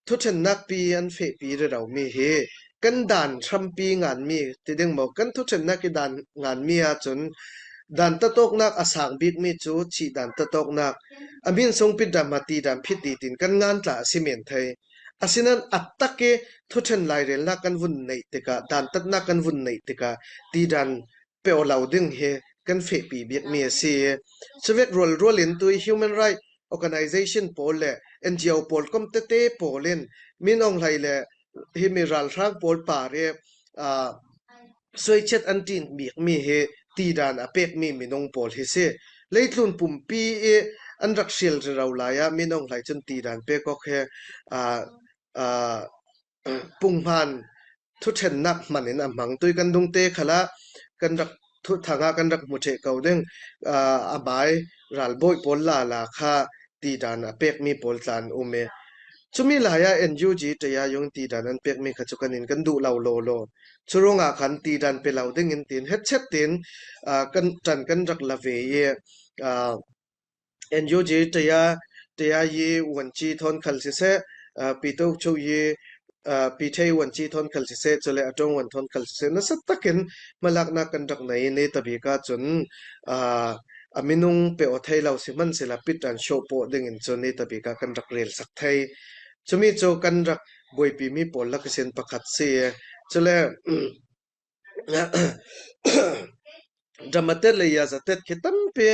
thuṭhennak pi an fehpi rero mi hi kan dan hrampi nganmi ti ding maw? Kan thuṭhennak i dan nganmi ahcun dantatawknak a sang bikmi cu cih dantatawknak a hmin sung pit dan hma tidan phit ti tiin kan ngan tla a si men thei. Asinain a tak i thuṭhen lairelnak kan vun neih tikah, dantatnak kan vun neih tikah, tidan pe aw lo ding hi kan fehpi bikmi a si. Chuvek rualrual in tui human right organization pawl le N G O pawl kom tete pawl in Min Aung Hlaing le himi ralhrang pawl par i, aa, suaichet an ṭin bikmi hi tidan a pekmi minung pawl hi si. Leitlun pumpi i an rak hrial rero lai a Min Aung Hlaing cun tidan pek awk hi, aa, aa, punghman thuṭhennak hman in a hmang tui kan dungte khalah kan rak thuthang ah kan rak hmu ṭheh ko ding, aa, a bai ralbawi pawl lala kha tidan a pekmi pawl tla an um i, cumi lai ah N U G tei ah zong tidan an pekmi kha cu kan in kan duh lo lawlaw. Cu ruangah khan tidan pe lo ding in tin hetchet tin, aa, kan ṭan kan rak la ve i, aa, N U G tei ah, tei ah i Wun Ci thawn khal siseh, aa, Pi Tok Chu i, aa, Pi Thei Wun Ci thawn khal siseh, cule a ṭong Wun thawn khal siseh, nasa takin hmalaknak kan rak nei i, ni tabik ah cun, aa, a minung pe aw thei lo si hman sila pitan show pawh ding in cun ni tabik ah kan rak relsak thei. Cumi cu kan rak buaipimi pawl lak ihsin pakhat si. Cule, dramatet le yazatet khi tampi,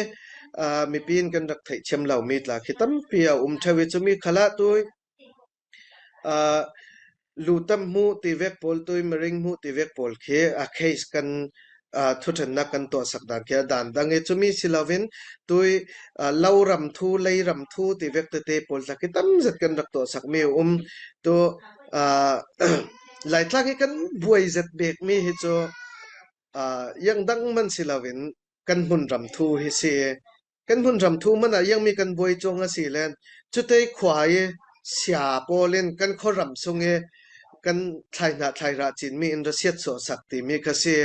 aa, mipi in kan rak theihthiam lomi tla khi tampi a um ṭheu i, cumi khalah tui, aa, Lutam hmuh tivek pawl tui, Mering hmuh tivek pawl khi a case kan, aa, thuṭhennak kan tuahsak dan khi a dan dang i, cumi si loin tui, aa, loram thu, leiram thu tivek tete pawl tla khi tamzet kan rak tuahsakmi a um. Tu, aa, Laitlang i kan buai zet bekmi hi cu, aa, yang dang man si loin kan hmunram thu hi si. Kan hmunram thu hmanah yangmi kan buai cuang a si len, cutei khua i sia pawl in kan khuaram sung i kan thlaihnah thlairah cinmi in ra siatsuahsak timi kha si.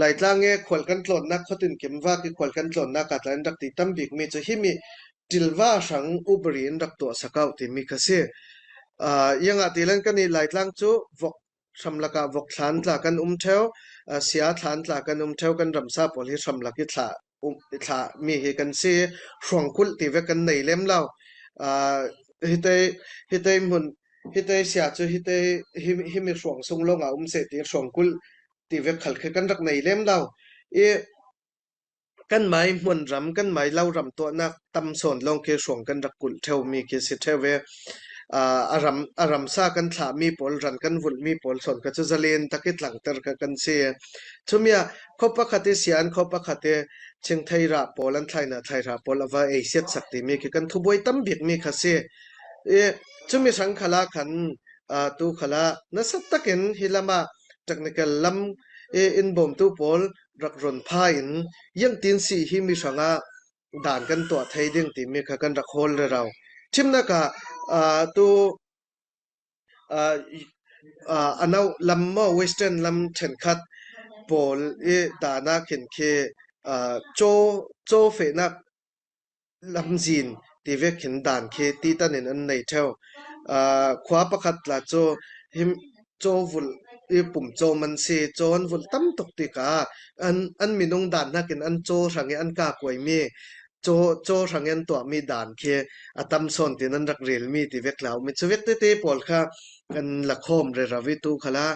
Laitlang i khual kan tlawnnak, khuatin kim vak i khual kan tlawnnak ah tla in rak ti tam bikmi cu himi ṭilva hrang upari in rak tuahsak auh timi kha si. Aa, yangah ti len kan i Laitlang cu vok hramlak ah vok thlan tla kan um ṭheu, aa, sia thlan tla kan um ṭheu, kan ramsa pawl hi hramlak i thlah, um, i thlah mi hi kan si, hruangkulh tivek kan nei lem lo. Aa, hitei, hitei hmun, hitei sia cu hitei, hi, himi hruang sung lawng ah um seh ti hruangkulh tivek khal khi kan rak nei lem lo. I, kan mai hmunram, kan mai loram tuahnak tam sawn lawng khi hruang kan rak kulh ṭheu mi khi si ṭheu ve. Aa, a ram, a ramsa kan thlahmi pawl, ran kan vulhmi pawl sawn kha cu zalen tak i tlangter kha kan si. Cumi ah khuapakhat i sia an, khuapakhat i chingthei rah pawl an, thlaihnah thlai rah pawl a va ei siatsak timi khi kan thubuai tam bikmi kha si. I, cumi hrang khalah khan, aa, tu khalah nasa takin hi lamah technical lam i in bawmtu pawl rak run pha in, ziangtin si himi hrangah dan kan tuah thei ding timi kha kan rak hawl rero. Ṭhimnak ah, aa, tu, aa, aa, a nauh lam maw, Western lam ṭhenkhat pawl i dan ah khin khi, aa, caw, caw fehnak lamzin tivek khin dan khi titan in an nei ṭheu. Aa, khua pakhat tla cu him caw vulh i pum caw man si, caw an vulh tam tuk tikah an, an minung dan hnakin an caw hrang i an kakuaimi, caw, caw hrang i an tuahmi dan khi a tam sawn tin an rak relmi tivek hlau mi. Cuvek tete pawl kha kan la khawm rero i tu khalah,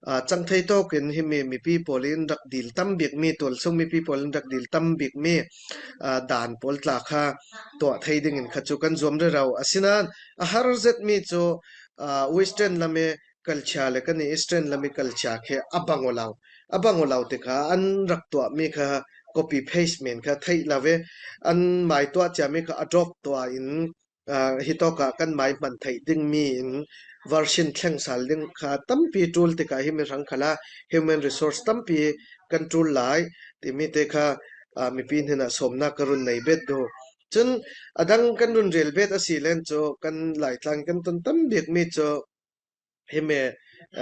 aa, cang thei tawk in himi mipi pawl in rak dil tam bikmi, tualsung mipi pawl in rak dil tam bikmi, aa, dan pawl tla kha tuah thei ding in kha cu kan zuam rero. Asinain a har zetmi cu, aa, Western lam i culture le kan i Eastern lam i culture khi a bang aw lo. A bang aw lo tikah an rak tuahmi kha copy paste men kha theih lo ve. An mai tuah ciami kha adopt tuah in, aa, hitawk ah kan mai hman theih dingmi in version thleng sal ding kha tampi ṭul tikah himi hrang khalah human resource tampi kan ṭul lai timi te kha, aa, mipi hnenah sawmnak ka run nei bet duh. Cun a dang kan run rel bet a si len cu kan Laitlang kan ton tam bikmi cu himi,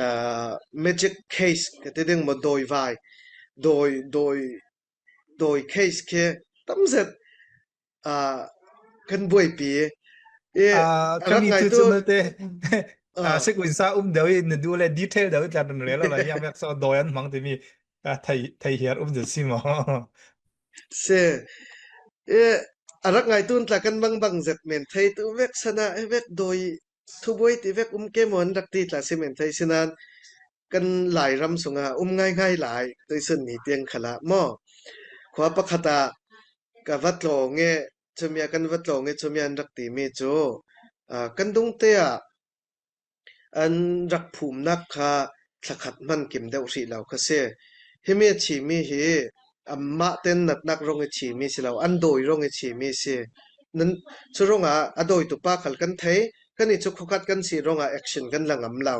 aa, magic case ka ti ding maw, dawi vai, dawi, dawi, dawi case khi tam zet, aa, kan buaipi. I, aa, a rak khami tu ngaitu cu malte, aa, aa, sequence a um deuh i na duh le detail deuh i tla run rel lo lai, hiam vek so dawi an hmang timi, aa, thei, thei hiar um zet si maw? Si. I, a rak ngaitu in tla kan bangbang zet men thei tu vek sana, i vek dawi thubuai ti vek um ke maw an rak ti tla si men thei sinan kan Lairam sungah um ngaingai lai, tuisun ni tiang khalah maw? khua pakhat ah ka va tlawng e, chumi ah kan va tlawng e, chumi ah an rak timi cu, aa, kan dungte ah an rak phumnak kha thlakhat hman kim deuh hrih lo kha si. Himi a chimi hi amah ten natnak ruang i chimi si lo, an dawi ruang i chimi si. Nan, cu ruangah a dawitu pa khal kan thei, kan i cu khukhat kan si ruangah action kan la ngam lo.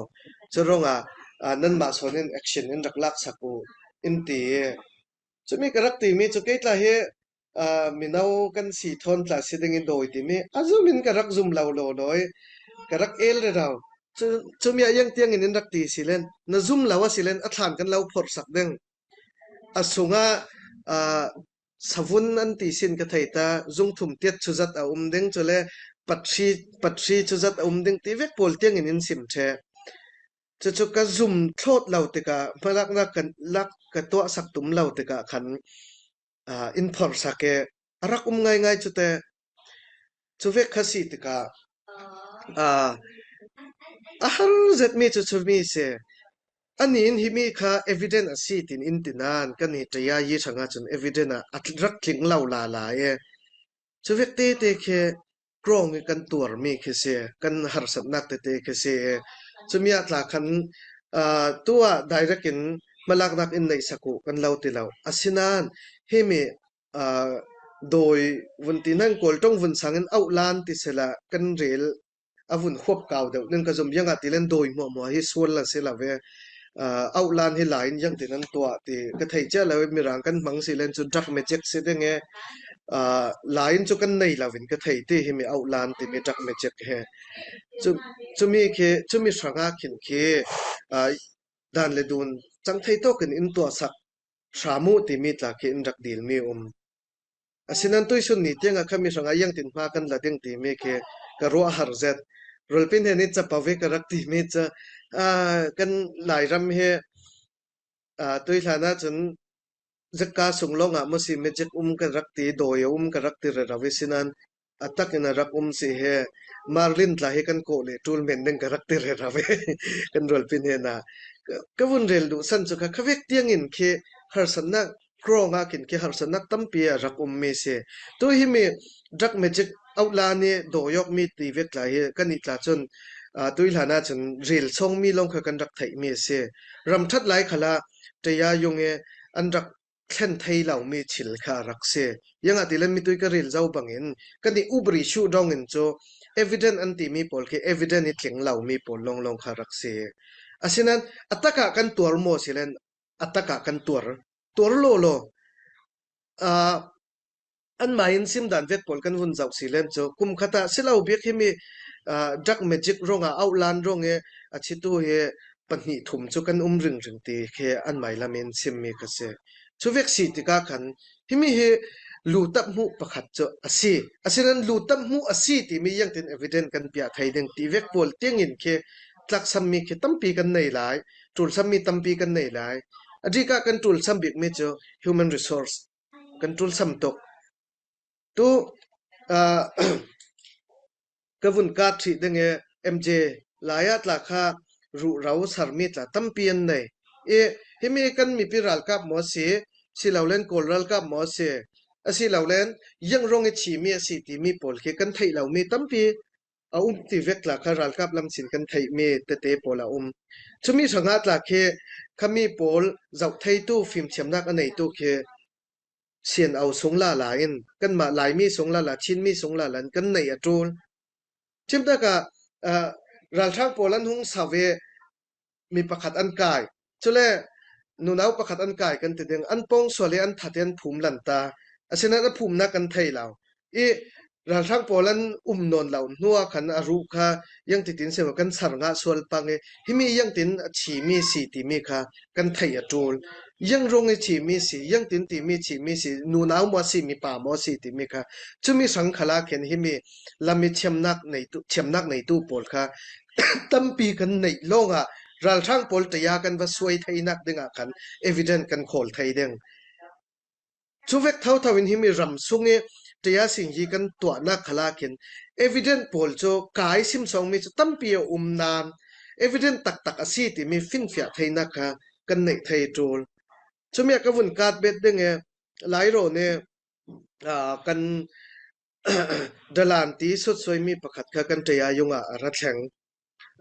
Cu ruangah, aa, nanmah sawn in action in rak laksak u in ti. Cumi ka rak timi cu kei tla hi, aa, mino kan si thawn tla si ding i dawi timi a zum in ka rak zum lo lawlaw i ka rak el rero. Cu, cumi ah iang tiang in in rak ti si len, na zum lo a si len a thlan kan lo phorhsak ding. A sungah, aa, savun an ti sin ka thei ta, zung thum tiat cuzat a um ding, cule pathri, pathri cuzat a um ding ti vek pawl tiang in in sim ṭheh. Cucu ka zum thlawt lo tikah, hmalaknak kan lak ka tuahsak tum lo tikah khan, aa, in phorhsak e, a rak um ngaingai cu te. Cu vek kha si tikah, aa, a har zetmi cu cumi si. Ani in himi kha evident a si tin in ti nain kan i ṭaya yi hrangah cun evident ah a rak tling lo lala e. Cu vek tete khi krawng i kan tuarmi khi si, kan harsatnak tete khi si. Cumi ah tla khan, aa, tu ah direct in hmalaknak in neihsak uh kan lo ti lo. Asinain himi, aa, dawi vun ti hna in Kawl ṭong vun sang in auhlan ti sehla kan rel a vun huap kau deuh ning ka zum, iangah ti len dawi hmuahhmuah hi sual a si lo ve. Aa, auhlan hi lai in iang tin an tuah ti ka thei cia lo i, Mirang kan hmang si len cu drug magic si ding e, aa, lai in cu kan nei lo in ka thei ti himi auhlan timi drug magic he. Cu, cumi khi, cumi hrangah khin khi, aa, dan le dun cang thei tawk in in tuahsak hram uh timi tla khi in rak dilmi um. Asinain tuisun ni tiangah khami hrangah iang tin hma kan la ding timi khi ka ruah har zet. Rualpi hnen i capo ve ka rak timi cu, aa, kan Lairam hi, aa, tuihlan ahcun zikka sung lawngah maw si magic um ka rak ti, dawi a um ka rak ti rero i sinain a tak in a rak um si he, Marlin tla hi kan kawh le ṭul men ding ka rak ti rero ve kan rualpi hnenah. Ka, ka vun rel duh san cu kha, kha vek tiang in khi harsatnak, krawng ah khin khi harsatnak tampi a rak ummi si. Tu himi drug magic auhlan i dawi awkmi ti vek tla hi kan i tla cun, aa, tuihlan ahcun rel sawngmi lawng kha kan rak theihmi a si. Ram ṭhat lai khalah ṭaya yung i an rak thlen thei lomi thil kha a rak si. Iangah ti len mitui ka rel zo bangin kan i ubri shuh dong in cu evident an timi pawl khi evident i tling lomi pawl lawnglawng kha a rak si. Asinain a takah kan tuar maw si len a takah kan tuar, tuar lawlaw. Aa, anmah in simdan vek pawl kan vun zoh si len cu kum khat ah si lo bik himi, aa, drug magic ruangah auhlan ruang i a chitu hi pahnih thum cu kan um ringring ti khi anmai lam in simmi ka si. Cu vek si tikah khan himi hi lutap hmuh pakhat cu a si. Asinain lutap hmuh a si timi iangtin evident kan piah thei ding ti vek pawl tiangin khi tlaksammi khi tampi kan nei lai, ṭulsammi tampi kan nei lai. A dikah kan ṭulsam bikmi cu human resource kan ṭulsam tuk. Tu, aa, ka vun kat ṭhih ding i M J lai ah tla kha ruhro sermi tla tampi an nei. I, himi kan mipi ralkap maw si, si lo len Kawl ralkap maw si, a si lo len iang ruang i chimi a si timi pawl khi kan theih lomi tampi a um ti vek tla kha ralkap lam sin kan theihmi tete pawl a um. Cumi hrangah tla khi khami pawl zoh theitu fimthiamnak a neitu khi sian au sung lala in, kanmah Laimi sung lala, Chinmi sung lala in kan neih a ṭul. Chimtak ah, aa, ralhrang pawl an hung sau ve, mi pakhat an kai. Cule nunau pakhat an kai kan ti ding, an pawng sual i an that i an phum lan ta. Asinain a phumnak kan thei lo. I ralhrang pawl an um nawn lo hnu ah khan a ruh kha iangtitin si maw kan ser ngah sual pang i, himi iangtin a chimi si timi kha kan theih a ṭul. Iang ruang i chimi si, iangtin timi chimi si, nunau maw si, mipa maw si timi kha, cumi hrang khalah khin himi lam i thiamnak neitu, thiamnak neitu pawl kha tampi kan neih lawngah ralhrang pawl ṭaya kan va suai theinak dingah khan evident kan khawl thei ding. Cu vek thotho in himi ram sung i ṭaya sing hi kan tuahnak khalah khin evident pawl cu kai sim sawngmi cu tampi a um nain evident taktak a si timi finfiah theinak kha kan neih thei ṭul. Cumi ah ka vun kat bet ding i Lairo ne, aa, kan Dalan ti sutsuai mi pakhat kha kan Tayayung ah a ra thleng.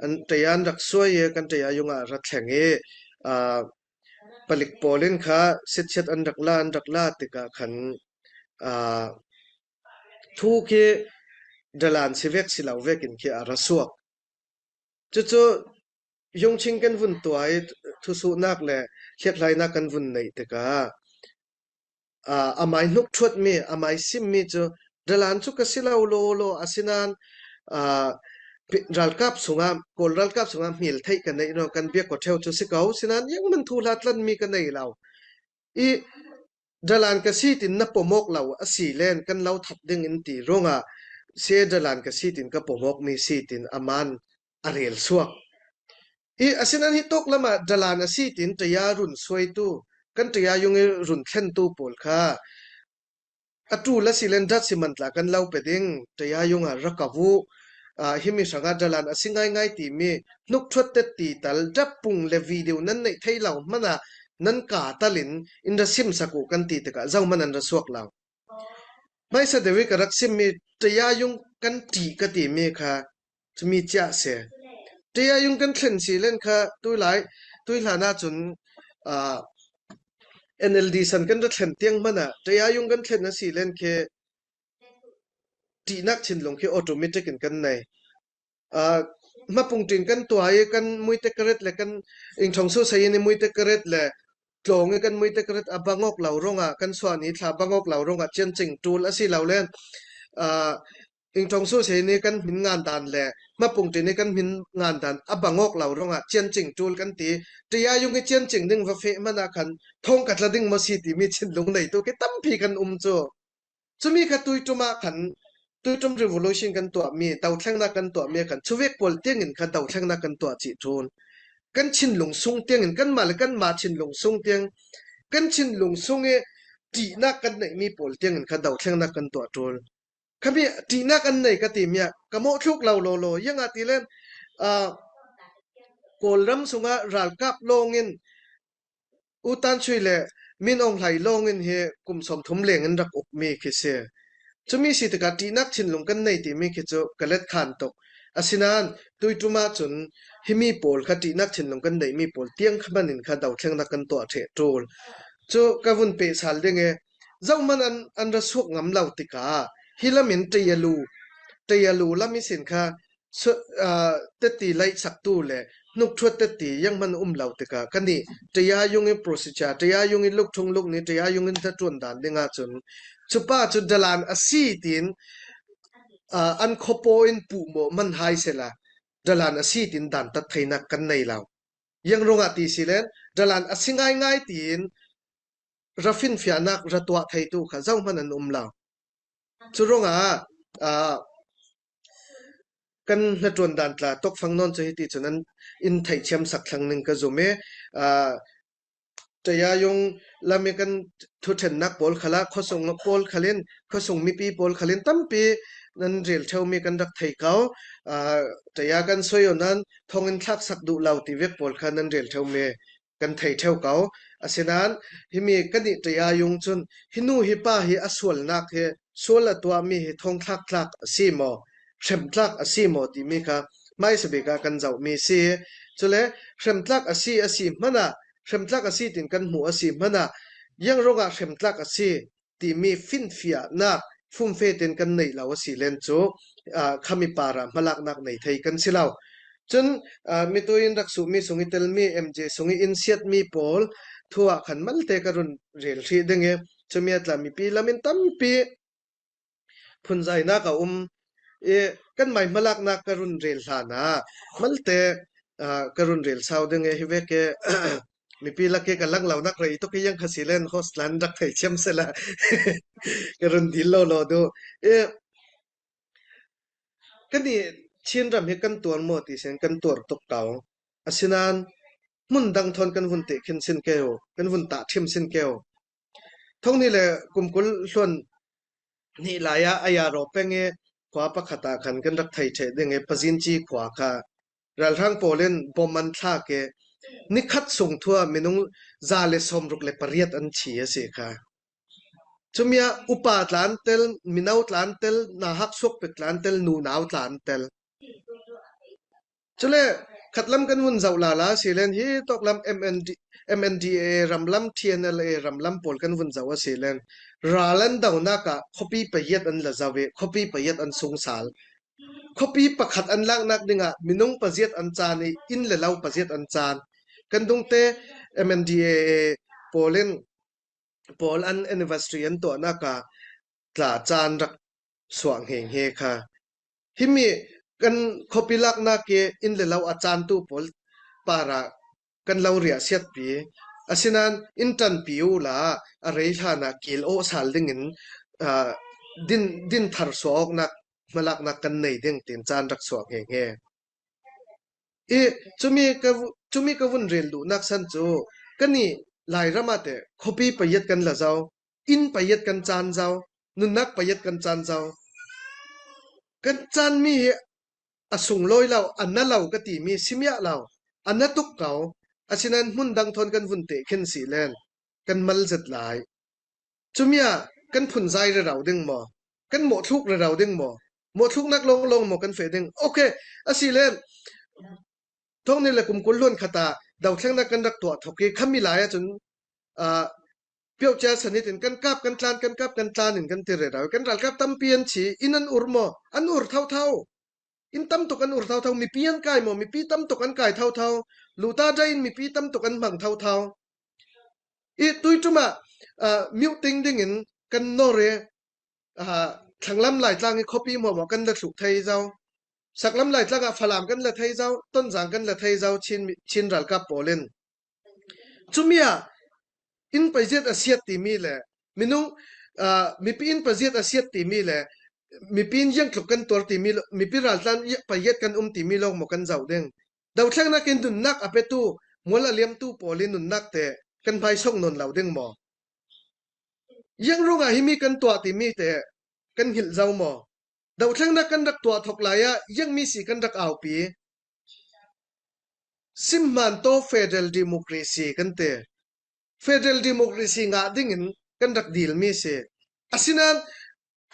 An Taya an rak suai e, kan Tayayung ah a ra thleng e, aa, palik pawl in kha sitchiat an rak la, an rak la tikah khan, aa, thu khi Dalan si vek si lo vekin khi a ra suak. Cucu Yungching kan vun tuah i thusuhnak le hliakhlainak kan vun neih tikah, aa, amai hnukṭhuatmi, amai simmi cu Dalan cu ka si lo lawlaw, asinain, aa, pi-, ralkap sungah, Kawl ralkap sungah hmel theih ka neih ruang kan biak kua ṭheu cu si ko, sinain zianghman thuhla tlanmi ka nei lo. I Dalan ka si tin na pom awk lo a si len kan lo that ding in ti ruangah si, Dalan ka si tin ka pom awk mi si tin aman a rel suak. I asinain hi tawk lamah Dalan a si tin Taya run suaitu, kan Tayayung i run thlentu pawl kha a ṭul a si len dat si man tla kan lo pe ding, Tayayung ah ra ka vuh. Aa, himi hrangah Dalan a si ngaingai timi hnukṭhuat tetti tal, dat pung le video nan neih thei lo hmanah nan ka talin in ra simsak uh kan ti tikah zohman an ra suak lo. Hmaisa deuh i ka rak simmi Tayayung kan ṭih ka timi kha cumi ciah si. Tayayung kan thlen si len kha tuilai, tuihlan ahcun, aa, N L D san kan ra thlen tiang hmanah Tayayung kan thlen a si len khi ṭihnak thinlung khi automatic in kan nei. Aa, hmapung ṭin kan tuah i kan muite karet le kan ingṭhong su sei in i muite karet le tlawng i kan muite karet a bang awk lo ruangah, kan suahni thla bang awk lo ruangah ciancing ṭul a si lo len, aa, ingṭhong su sei in i kan hmin ngan dan le hmapung ṭin i kan hmin ngan dan a bang awk lo ruangah ciancing ṭul kan ti. Tayayung i ciancing ding va feh hmanah khan thawng ka tla ding maw si timi thinlung neitu khi tampi kan um cu. Cumi kha tuiṭum ah khan, tuiṭum revolution kan tuahmi, dothlengnak kan tuahmi ah khan, cuvek pawl tiangin kha dothlengnak kan tuah cih ṭul. Kan thinlung sung tiangin, kanmah le kanmah thinlung sung tiang, kan thinlung sung i ṭihnak kan neihmi pawl tiangin kha dothlengnak kan tuah ṭul. Khami ṭihnak an nei ka timi ah ka mawhthluk lo lawlaw, ziangahtile, aa, Kawlram sungah ralkap lawngin U Tan Sui le Min Aung Hlaing lawngin hi kum sawmthum leng in rak ukmi khi si. Cumi si tikah ṭihnak thinlung kan nei timi khi cu ka let khan tuk. Asinain tuiṭum ahcun himi pawl kha ṭihnak thinlung kan neihmi pawl tiang kha hman in kha dothlengnak kan tuah ṭheh ṭul. Cu ka vun peh sal ding i, zohman an, an ra suak ngam lo tikah hi lam in Tayalu, Tayalu lam ihsin kha su-, aa, tetti laihsaktu le hnukṭhuat tetti zianghman um lo tikah kan i Tayayung i procedure, Tayayung i lukṭhung lukni, Tayayung in hnaṭuan dan ding ahcun cupa cu Dalan a si tin, aa, an khuapaw in puhmawh man hai sehla Dalan a si tin dantat theinak kan nei lo. Ziang ruangah ti si len Dalan a si ngaingai tiin ra finfiahnak ra tuah theitu kha zohman an um lo. Cu ruangah, aa, kan hnaṭuan dan tla tokfang nawn cu hiti cun an in theihthiam sak thlang ning ka zum i, aa, Tayayung lam i kan thuṭhennak pawl khal ah khuasung pawl khal in, khuasung mipi pawl khal in tampi nan rel ṭheumi kan rak thei ko. Aa, Taya kan soi awk nan thong in thlak sak duh lo ti vek pawl kha nan rel ṭheumi kan thei ṭheu ko. Asinain himi kan i Tayayung cun hi nu hi pa hi a sualnak hi, sual a tuahmi hi thongthlak tlak a si maw, hremtlak a si maw timi kha hmaisa bik ah kan zohmi si. Cule hremtlak a si, a si hmanah, hremtlak a si tin kan hmuh a si hmanah, ziang ruangah hremtlak a si timi finfiahnak fumfe tein kan neih lo a si len cu, aa, khami parah hmalaknak nei thei kan si lo. Cun, aa, mitu in rak suhmi sung i telmi, M J sung i in siatmi pawl thu ah khan malte ka run rel hrih ding i, cumi a tla mipi lam in tampi phunzainak a um i, kanmai hmalaknak ka run rel hlan ah malte, aa, ka run rel sau ding i, hi vek i, mipi lak i ka langlonak rei tuk i, ziang kha si len host lan rak thei thiam sehla ka run dil lo lo duh. I, kan i Chinram hi kan tuar maw ti sin kan tuar tuk ko. Asinain hmun dang thawn kan vun teh khin sin keu, kan vun tah ṭhim sin keu. Thong hnih le kum kul hluan hnih lai ah a Yaro peng i khua pakhat ah khan kan rak thei ṭheh ding i, Pazinci khua kha ralhrang pawl in bom an thlak i, nikhat sung thu ah minung za le sawmruk le pariat an thi a si kha. Cumi ah upa tla an tel, mino tla an tel, nauhak suak pek tla an tel, nunau tla an tel. Cule khatlam kan vun zoh lala si len hi tawklam M N D, M N D A A ramlam, T N L A ramlam pawl kan vun zoh a si len ral an donak ah khuapi paiat an la zoh i khuapi paiat an sungsal. Khuapi pakhat an laknak dingah minung paziat an caan i inn le lo paziat an caan. Kan dungte M N D A A pawl in pawl an anniversary an tuahnak ah tla caan rak suah nghe nghe kha. Himi kan khuapi laknak i inn le lo a caantu pawl parah kan lo riahsiatpi. Asinan in ṭanpi uhla a rei hlanah kil awh sal dingin, aa, din, din thar suah awknak hmalaknak kan nei ding tiin caan rak suah nghe nghe. I cumi ka vu-, cumi ka vun rel duhnak san cu, kannih Lairam ah teh khuapi paiat kan la zo, inn paiat kan caan zo, nunnak paiat kan caan zo. Kan caanmi hi a sunglawi lo, a na lo ka timi si miah lo, a na tuk ko, asinan hmun dang thawn kan vun teh khin si len kan mal zet lai. Cumi ah kan phunzai rero ding maw? Kan mawhthluk rero ding maw? Mawhthluknak lawnglawng maw kan feh ding? Okay, a si le thawng ni le kum kul hluan khat ah dothlennak kan rak tuah thawk i khami lai ahcun, aa, piohcia sanit in kan kap kan tlan, kan kap kan tlan in kan ti rero. Kan ralkap tampi an thi, inn an ur maw? An ur thotho. Inn tam tuk an ur thotho, mipi an kai maw? Mipi tam tuk an kai thotho. Luta da in mipi tam tuk an hmang thotho. I tui ṭum ah, aa, miuh ting dingin kan nor i, aa, thlanglam Laitlang i khuapi hmuahhmuah kan la thluh thei zo. Saklam Laitlang ah Falam kan la thei zo, Tonzang kan la thei zo, Chin, Chin ralkap pawl in. Cumi ah inn paiziat a siat timi le minung, aa, mipi inn paiziat a siat timi le mipi inn ziangtluk kan tuar timi lo, mipi raltlan paiziat kan um timi lawng maw kan zoh ding? Dothlennak in nunnak a petu, mual a liamtu pawl i nunnak te kan hmaisawng nawn lo ding maw? Ziang ruangah himi kan tuah timi te kan hngilh zo maw? Dothlennak kan rak tuah thawk lai ah ziangmi si kan rak aupi? Simhman tawh federal democracy kan ti. Federal democracy ngah dingin kan rak dilmi si. Asinan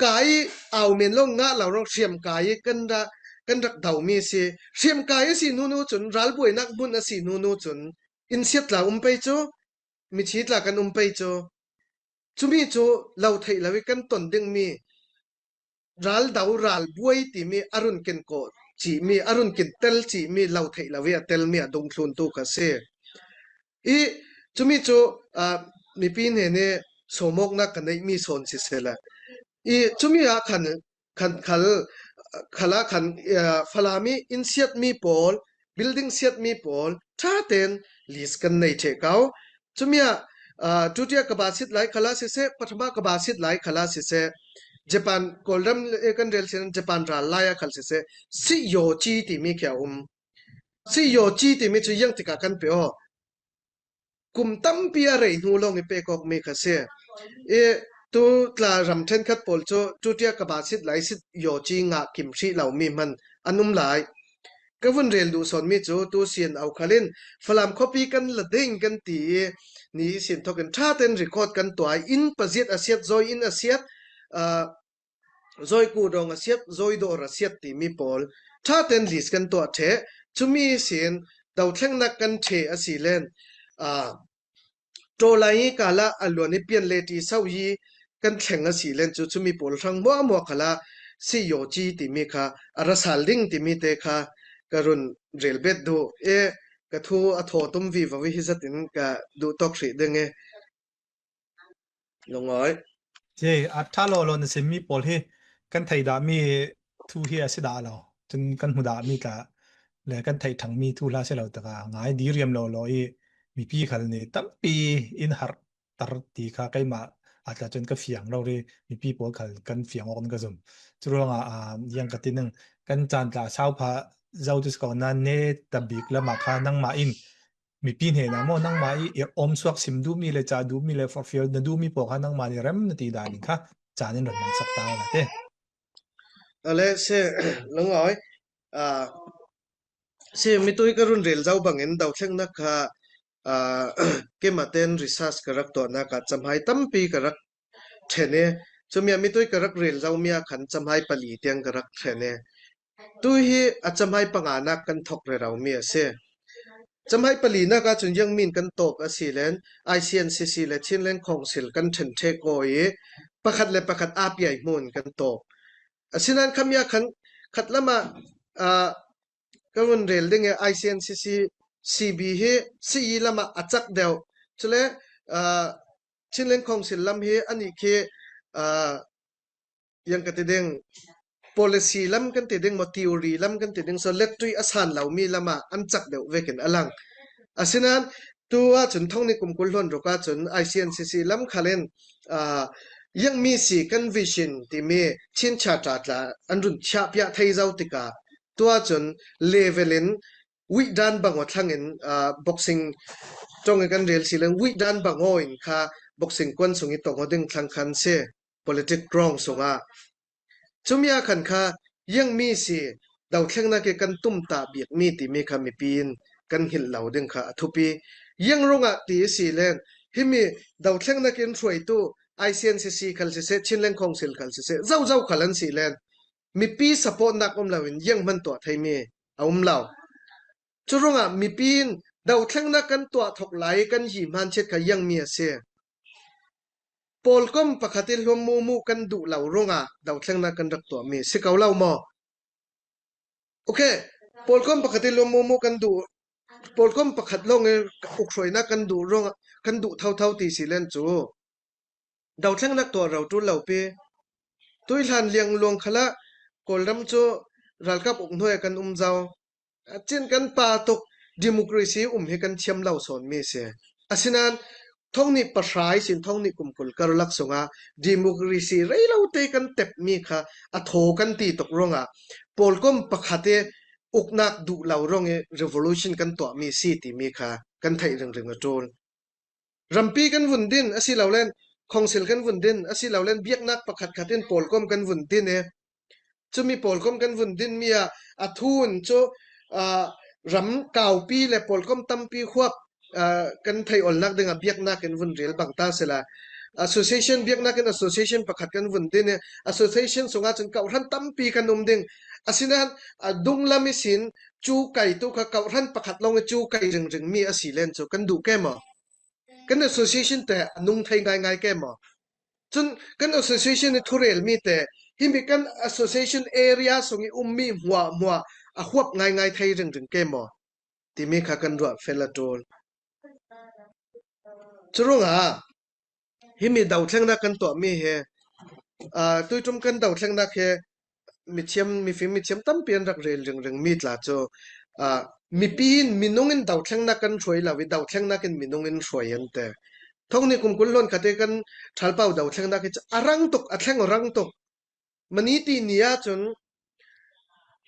kai au men lo ngah lo rawh, hriamkai i kan ra-, kan rak domi si. Hriamkai a si nunu cun, ralbuainak hmun a si nunu cun, in siat tla um pei cu, mithi tla kan um pei cu. Cumi cu lo theih lo i kan ton dingmi, raldo, ralbuai timi a run kin kawh cihmi, a run kin tel cihmi, lo theih lo i a telmi a dungthluntu kha si. I cumi cu, aa, mipi hnen i sawmawknak ka neihmi sawn siseh la. I cumi ah khan, khan khal, khal ah khan, aa, Falam i inn siatmi pawl, building siatmi pawl ṭha tein list kan nei ṭheh ko. Cumi ah, aa, Tutia ka basit lai khal ah siseh, Pathama ka basit lai khal ah siseh, Japan, Kawlram, eh, kan rel sin Japan ral lai ah khal siseh, Siyoci timi khi a um. Siyoci timi cu ziang tikah kan pe aw? Kum tampi a rei hnu lawng i pek awkmi kha si. I tu tla ram ṭhenkhat pawl cu Tutia ka basit lai Siyoci ngah kim hrih lomi hman an um lai. Ka vun rel duh sawnmi cu tu sian au khal in Falam khuapi kan la ding kan ti i ni ihsin thawk in ṭha tein record kan tuah i inn paziat a siat, zawi inn a siat, aa, zawi kudawng a siat, zawi dawr a siat timi pawl ṭha tein list kan tuah ṭheh. Cumi ihsin dothlennak kan ṭheh a si len, aa, Tawlai i kal ah a luan i pian le ti sau i kan thleng a si len cu cumi pawl hrang hmuahhmuah khal ah Siyoci timi kha a ra sal ding timi te kha ka run rel bet duh. E, ka thu a thaw tum vivo i hi zat in ka duh tawk hrih ding i. Lungawi. Hi a ṭha lawlaw na simmi pawl hi kan theih dahmi thu hi a si dah lo. Cun kan hmu dahmi tla le kan theih ṭhangmi thu hla si lo taka ngai diriam lawlaw i mipi khal nih tampi in harh ter ti kha keimah a tla cun ka fiang lo rih, mipi pawl khal kan fiang awk in ka zum. Curuangah, aa, ziang ka ti ning, kan caan tla sau pha zo cu si ko nain ne tabik lamah kha nangmah in mipi hnenah maw nangmah i i awmsuak sim duhmi le cah duhmi le forhfial na duhmi pawl kha nangmah nih rem na ti dan in kha caan in rak hmangsak ta la te. Ale si, lungawi. Aa, si, mitui ka run rel zo bangin dothlennak kha, aa, keimah tein research ka rak tuahnak ah cahmai tampi ka rak ṭhen e. Cumi a mitui ka rak rel zomi a khan camhai pali tiang ka rak ṭhen e. Tu hi a camhai panganak kan thawk rero mi a si. Camhai palinak ah cun ziangmi in kan tawp a si len, I C N C C le Chinland Council kan ṭhen ṭhek aw i pakhat le pakhat aa piai hmun kan tawp. Asinain khami a khan khat lamah, aa, ka vun rel ding i I C N C C C B hi C E lamah a cak deuh. Cule, aa, Chinland Council lam hi anih khi, aa, yang ka ti ding, policy lam kan ti ding maw, theory lam kan ti ding, so lettui a san lomi lamah an cak deuh vekin a lang. Asinain tu ahcun thongni kum kul hluan ruk ahcun I C N C C lam khalin, aa, ziangmi si kan vision timi Chin Charter tla an run chiahpiah thei zo tikah tu ahcun level in wih dan bang aw thlangin, aa, boxing ṭong i kan rel si len wih dan bang aw in kha boxing kuan sung i tong aw ding thlang khan si politic ground sungah. Cumi a khan kha ziangmi si dothlengnak i kan tumtah bikmi timi kha mipi in kan hngilh lo ding kha a thupi. Ziang ruangah ti i si len himi dothlengnak in hruaitu I C N C C khal siseh, Chinland Council khal siseh, zozo khal an si len mipi supportnak um loin ziang hman tuah theimi a um lo. Cu ruangah mipi in dothlengnak kan tuah thawk lai i kan hi hman chiat kha ziangmi a si. Pawlkom pakhat i hluam mumu kan duh lo ruangah dothlengnak kan rak tuahmi si ko lo maw? Okay, pawlkom pakhat i hluam mumu kan duh, pawlkom pakhat lawng i ukhruainak kan duh ruangah kan duh thotho ti si len cu dothlengnak tuah ro ṭul lo pi. Tuihlan liang luang khalah Kawlram cu ralkap uk hnuai kan um zo. Cin kan pa tuk democracy um hi kan thiam lo sawnmi si. Asinain thongnih pahra ihsin thongnih kum kul karlak sungah democracy rei lo te kan tepmi kha a thaw kan ti tuk ruangah pawlkom pakhat i uknak duh lo ruang i revolution kan tuahmi si timi kha kan theih ringring a ṭul. Rampi kan vun din a si lo len, council kan vun din a si lo len, biaknak pakhat khat in pawlkom kan vun din i cumi pawlkom kan vun dinmi ah a thun cu, aa, ram kaupi le pawlkom tampi huap, aa, kan theih olnak dingah biaknak in vun rel bang ta sila, association biaknak in association pakhat kan vun din i association sungah cun kawhhran tampi kan um ding. Asinain a dunglam ihsin cu kai tu kha kawhhran pakhat lawng i cu kai ringring mi a si len cu kan duh ke maw? Kan association te a nung thei ngaingai ke maw? Cun kan association i thurelmi te himi kan association area sung i ummi hmuahhmuah a huap ngaingai thei ringring ke maw? Timi kha kan ruah fel a ṭul. Cu ruangah himi dothlengnak kan tuahmi hi, aa, tuiṭum kan dothlengnak hi mithiam, mifim mithiam tampi an rak rel ringring mi tla cu, aa, mipi in minung in dothlengnak kan hruai lo i dothlengnak in minung in hruai an ti. Thongnih kum kul hluan khat i kan ṭhalpau dothlengnak hi cu a rang tuk, a thleng rang tuk. Mani ti ni ahcun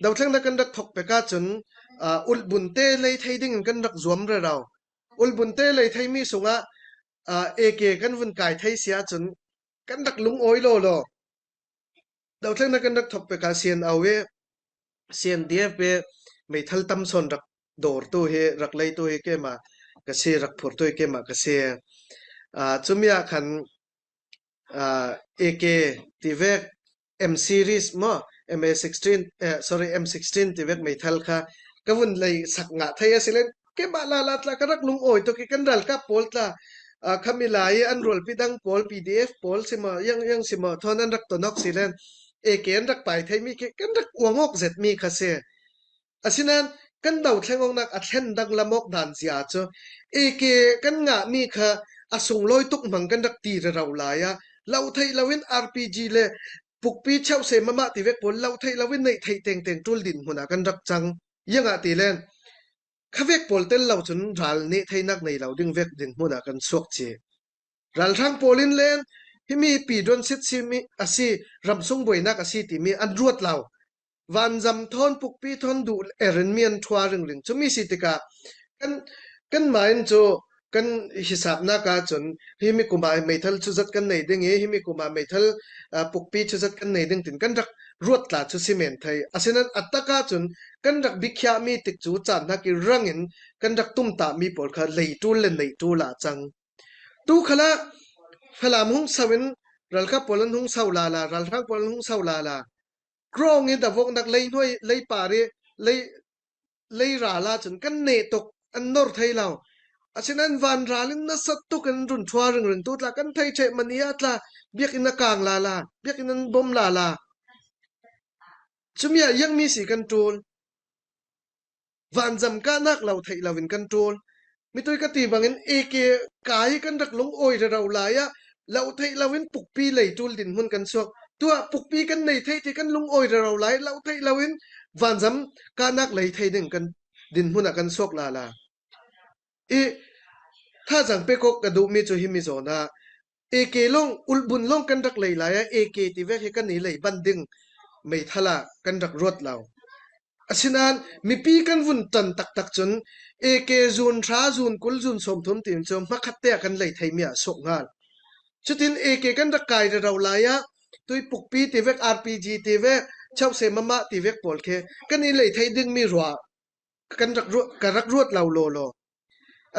dothlengnak kan rak thawk pek ahcun, aa, ulhbun te lei thei dingin kan rak zuam rero. Ulhbun te lei theimi sungah, aa, A K kan vun kai thei si ahcun kan rak lungawi lawlaw. Dothlengnak kan rak thawk pek ah C N O i, C N D F i meithal tam sawn rak dawrtu hi, rak leitu hi keimah ka si, rak phurtu hi keimah ka si. Aa, cumi ah khan, aa, A K tivek M series maw, M A sixteen, eh, sorry, M sixteen tivek meithal kha ka vun lei sak ngah thei a si len, keimah lala tla ka rak lungawi tuk i kan ralkap pawl tla, aa, khami lai i an rualpi dang pawl, P D F pawl si maw, yang, yang si maw, thawn an rak ton awk si len, A K an rak pai theimi khi kan rak uang awk zetmi kha si. Asinain kan dothleng awknak a thlen danglam awk dan zia cu A K kan ngahmi kha a sunglawi tuk hmang kan rak ti rero lai ah, lo theih loin R P G le pukpi cheuhse mahmah tivek pawl lo theih loin neih theih tengteng ṭul dinhmun ah kan rak cang. Ziangah ti len, khavek pawl tel lo cun ral neh theinak nei lo ding vek dinhmun ah kan suak ci. Ralhrang pawl in len himi pi duan sit si mi a si, ramsung buainak a si timi an ruat lo. Vanzam thawn, pukpi thawn duh er in mi an ṭhua ringring. Cumi si tikah kan, kanmah in cu kan hisapnak ahcun himi kum ah meithal cu zat kan nei ding i, himi kum ah meithal, aa, pukpi cu zat kan nei ding tin kan rak ruat tla cu si men thei. Asinain a tak ahcun kan rak bikhiahmi tik cu caan hnak i rang in kan rak tumtahmi pawl kha lei ṭul le neih ṭul ah cang. Tu khalah Falam hung so in ralkap pawl an hung sau lala, ralhrang pawl an hung sau lala. Krong i davoknak lei hnuai, lei par i lei, lei ral ah cun kan neh tuk an nor thei lo. Asinain vanral in nasa tuk in run ṭhua ringring tu tla kan thei ṭheh mani ah tla biakinn a kang lala, biakinn an bom lala. Cumi ah iangmi si kan ṭul. Vanzam kahnak lo theih loin kan ṭul. Mitui ka ti bangin A K kai kan rak lungawi rero lai ah lo theih loin pukpi lei ṭul dinhmun kan suak. Tuah pukpi kan nei thei ti kan lungawi rero lai lo theih loin vanzam kahnak lei thei ding kan dinhmun ah kan suak lala. I thazaang pek awk ka duhmi cu himi zawn ah A K lawng, ulbun lawng kan rak lei lai ah A K ti vek hi kan i lei ban ding meithal ah kan rak ruat lo. Asinain mipi kan vun ṭan taktak cun A K zun hra, zun kul, zun sawmthum tiin cu hmakhat te ah kan lei theimi ah suak hngal. Cutin A K kan rak kai rero lai ah tui pukpi ti vek, R P G ti vek, chauhse mamah ti vek pawl khi kan i lei thei dingmi ruah kan rak ruat, ka rak ruat lo lawlaw.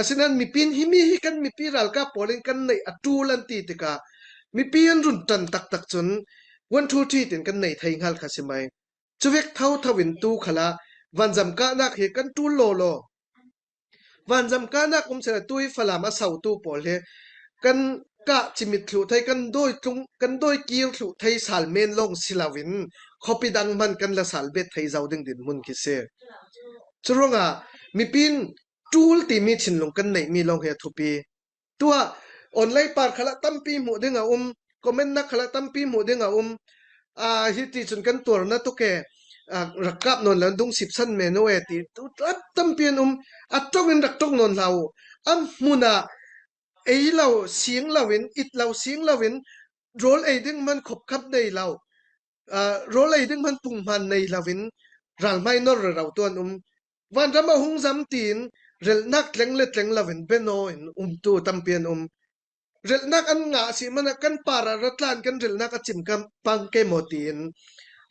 Asinain mipi in himi hi kan mipi ralkap pawl in kan neih a ṭul an ti tikah mipi an run ṭan taktak cun one two three tin kan nei thei hngal kha si mai. Cuvek thotho in tu khalah vanzam kahnak hi kan ṭul lawlaw. Vanzam kahnak um sehla tui Falam a sautu pawl hi kan kah cimit thluh thei, kan dawi tlung, kan dawi kir thluh thei sal men lawng si loin khuapi dang hman kan la sal bet thei zo ding dinhmun khi si. Curuangah mipi in ṭul timi thinlung kan neihmi lawng hi a thupi. Tuah online par khalah tampi hmuh ding a um, comment nak khalah tampi hmuh ding a um. Aa, hiti cun kan tuar na tuk e, aa, rak kap nawn lo, dung sipsan men u e ti tu tlap tampi an um. A ṭong in rak ṭong nawn hlah u. A hmun ah ei lo sing loin, it lo sing loin, rawl ei ding hman khopkhap nei lo, aa, rawl ei ding hman punghman nei loin ralhmai nor rero tuan um. Vanram a hung zam tiin relhnak tleng le tleng loin beno in umtu tampi an um. Relhnak an ngah si hmanah kan par ah ratlan kan relhnak a cim kan pang ke maw tiin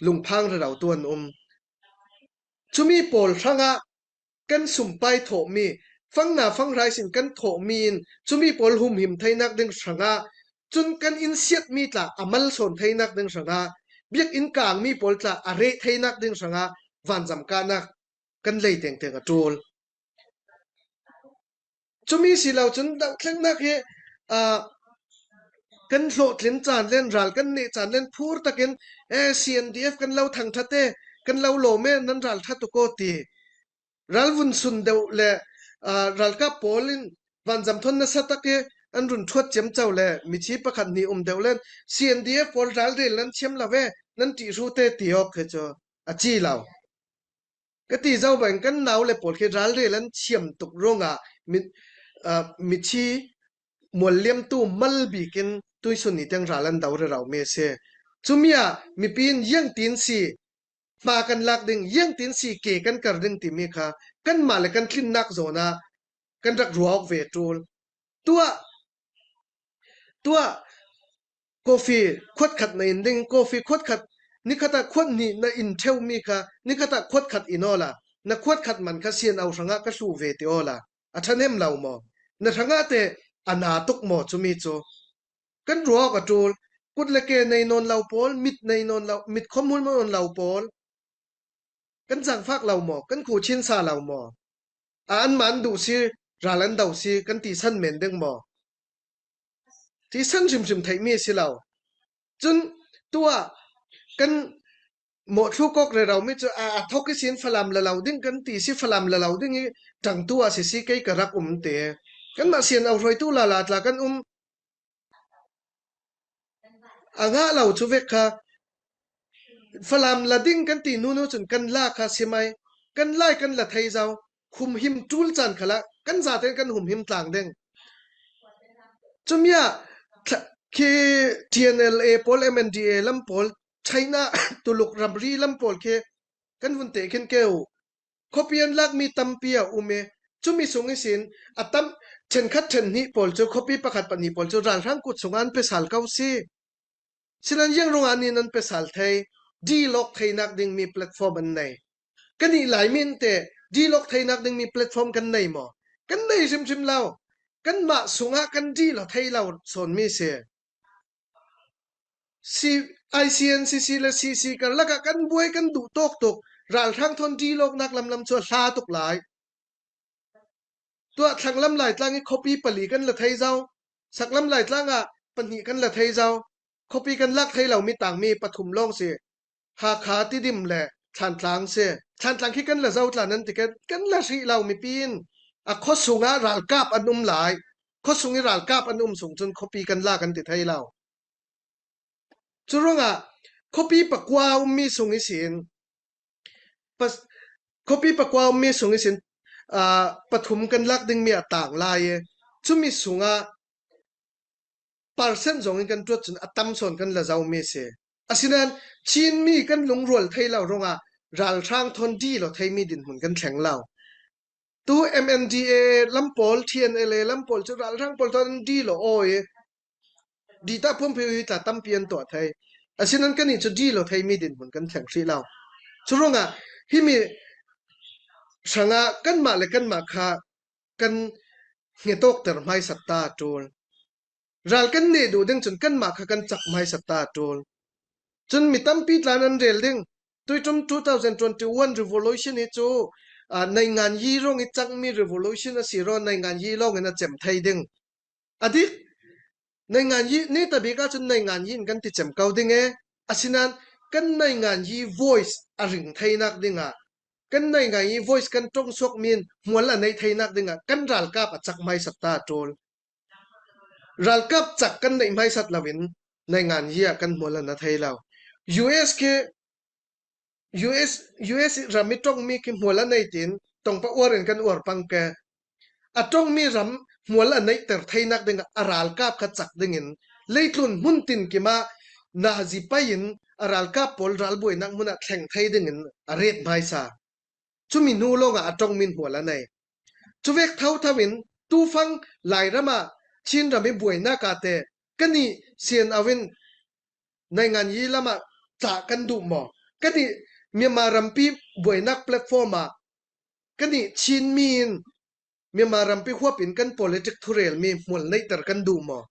lungphang rero tuan um. Cumi pawl hrangah kan sumpai thawhmi, fangna fanghrai sin kan thawhmi in cumi pawl humhim theinak ding hrangah, cun kan in siatmi tla a malsawn theinak ding hrangah, biakinn kangmi pawl tla a reh theinak ding hrangah vanzam kahnak kan lei tengteng a ṭul. Cumi si lo cun dohthlengnak hi, aa, kan hlawhtlin caan len, ral kan neh caan len phur takin, eh, C N D F kan lo thangṭhat e, kan lo lawm e, nan ral ṭha tuk aw ti. Ralvun sun deuh le, aa, ralkap pawl in vanzam thawn nasa tak i an run ṭhuat ciamco le mithi pakhat hnih um deuh len C N D F pawl ralrel nan thiam lo ve, nan ṭih hru te ti awk khi cu a ci lo. Ka ti zo bang kan nau le pawl khi ralrel an thiam tuk ruangah mi, aa, mithi mualliamtu mal bik in tuisun ni tiang ral an do rero mi a si. Cumi ah mipi in ziangtin si hma kan lak ding, ziangtin si ke kan kar ding timi kha kanmah le kan tlinnak zawn ah kan rak ruah awk ve ṭul. Tuah, tuah, coffee khuatkhat na in ding, coffee khuatkhat, nikhat ah khuat hnih na in ṭheumi kha nikhat ah khuatkhat in awla, na khuatkhat man kha sian au hrangah ka hlu ve ti awla, a ṭhahnem lo maw? Na hrangah te a na tuk maw cumi cu? Kan ruak a ṭul. Kut le ke nei nawn lo pawl, mit nei nawn lo, mit khawm hmun nawn lo pawl, kan zaangfak lo maw? Kan khuchin sa lo maw? A anmah an duh si, ral an do si, kan tisan men deng maw? Tisan hrimhrim theihmi a si lo. Cun tuah kan mawhthluk awk rero mi cu a, a thawk ihsin Falam la lo ding kan ti si, Falam la lo ding i ṭangtu ah si si kei ka rak um te. Kanmah sian au hruaitu lala tla kan um. A ngah lo cu vek kha Falam la ding kan ti nunu cun kan la kha si mai. Kan lai kan la thei zo. Humhim ṭul caan khalah kan zaten kan humhim tlang ding. Cumi ah khi T N L A pawl, M N D A lam pawl, China, Tuluk ramri lam pawl khi kan vun teh khin ke u. Khuapi an lakmi tampi a um i, cumi sung ihsin a tam, ṭhenkhat ṭhen hnih pawl cu, khuapi pakhat pahnih pawl cu ralhrang kut sungah an pe sal ko si. Sinan ziang ruangah nih nan pe sal thei? Deal awk theinak dingmi platform an nei. Kan i Laimi in te deal awk theinak dingmi platform kan nei maw? Kan nei hrimhrim lo. Kanmah sungah kan deal aw thei lo sawnmi si. C, I C N C C le C C karlak ah kan buai kan duh tawk tuk, ralhrang thawn dilawknak lamlam cu a hla tuk lai. Tuah thlanglam Laitlang i khuapi pali kan la thei zo, saklam Laitlang ah pahnih kan la thei zo, khuapi kan lak thei lomi tangmi pathum lawng si. Hakha, Tidim le Thlantlang si. Thlantlang khi kan la zo tla nan ti kan, kan la hrih lo. Mipi in a khuasung ah ralkap an um lai, khuasung i ralkap an um sung cun khuapi kan la kan ti thei lo. Cu ruangah khuapi pakua ummi sung ihsin, pas-, khuapi pakua ummi sung ihsin, aa, pathum kan lak dingmi a tang lai i, cumi sungah percent zong in kan tuat cun a tam sawn kan la zomi si. Asinain Chinmi kan lungrual thei lo ruangah ralhrang thawn dihlaw theimi dinhmun kan thleng lo. Tu M N D A A lam pawl, T N L A lam pawl cu ralhrang pawl thawn an dihlaw aw i, ditah phuamphei hi tla tampi an tuah thei. Asinain kannih cu dihlaw theimi dinhmun kan thleng hrih lo. Cu ruangah himi hrangah kanmah le kanmah kha kan hngetawkter hmaisat ta a ṭul. Ral kan neh duh ding cun kanmah kha kan cak hmaisat ta a ṭul. Cun mi tampi tla nan rel ding. Tuiṭum two thousand twenty-one revolution hi cu, aa, naingan yi ruang i cangmi revolution a si rawn naingan yi lawng in a cem thei ding. A dik, naingan yi, netabik ahcun naingan yi in kan ti cem ko ding e. Asinain kan naingan yi voice a ring theinak dingah, kan naingan yi voice kan ṭongsuakmi in hmual a neih theinak dingah kan ralkap a cak hmaisat ta a ṭul. Ralkap cak kan neih hmaisat loin naingan yi ah kan hmual a na thei lo. U S khi, U S, U S ram i ṭongmi khi hmual a nei tiin tongpa uar in kan uar pang ke. A ṭongmi ram hmual a neihter theinak dingah a ralkap kha cak dingin leitlun hmun tinkim ah nazi pai in a ralkap pawl ralbuainak hmun ah thleng thei dingin a ret hmaisa. Cumi hnu lawngah a ṭongmi in hmual a nei. Cuvek thotho in tufang Lairam ah Chin ram i buainak ah te kannih sian au in naingan yi lamah tla kan duh maw? Kannih Myanmar rampi buainak platform ah kannih Chinmi in Myanmar rampi huap in kan politic thurelmi hmual neihter kan duh maw?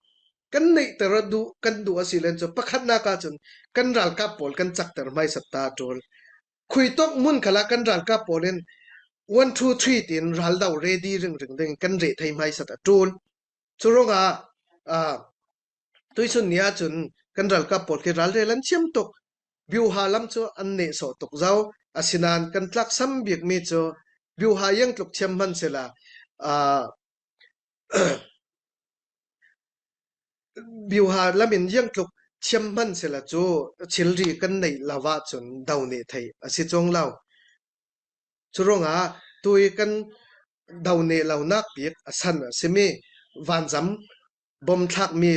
Kan neihter a duh, kan duh a si len cu pakhatnak ahcun kan ralkap pawl kan cakter hmaisat ta a ṭul. Khuitawk hmun khalah kan ralkap pawl in one, two, three tiin ral do ready ringring ding kan reh thei hmaisat a ṭul. Cu ruangah, aa, tuisun ni ahcun kan ralkap pawl khi ralrel an thiam tuk, byuha lam cu an neh sawh tuk zo, asinain kan tlaksam bikmi cu byuha iangtluk thiam hman sehla, aa, byuha lam in iangtluk thiam hman sehla cu thilri kan neih lo ahcun do neh theih a si cuang lo. Cu ruangah tui kan do neh lonak bik a san a simi vanzam bom thlakmi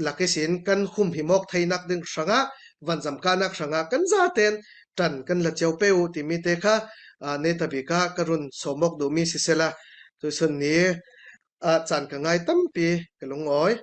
lak ihsin kan humhim awk theinak ding hrangah, vanzam kahnak hrangah kan zaten ṭan kan la cio pe uh timi te kha, aa, netabik ah ka run sawm awk duhmi sisehla, tuisun ni, aa, caan ka ngai tampi ka lungawi.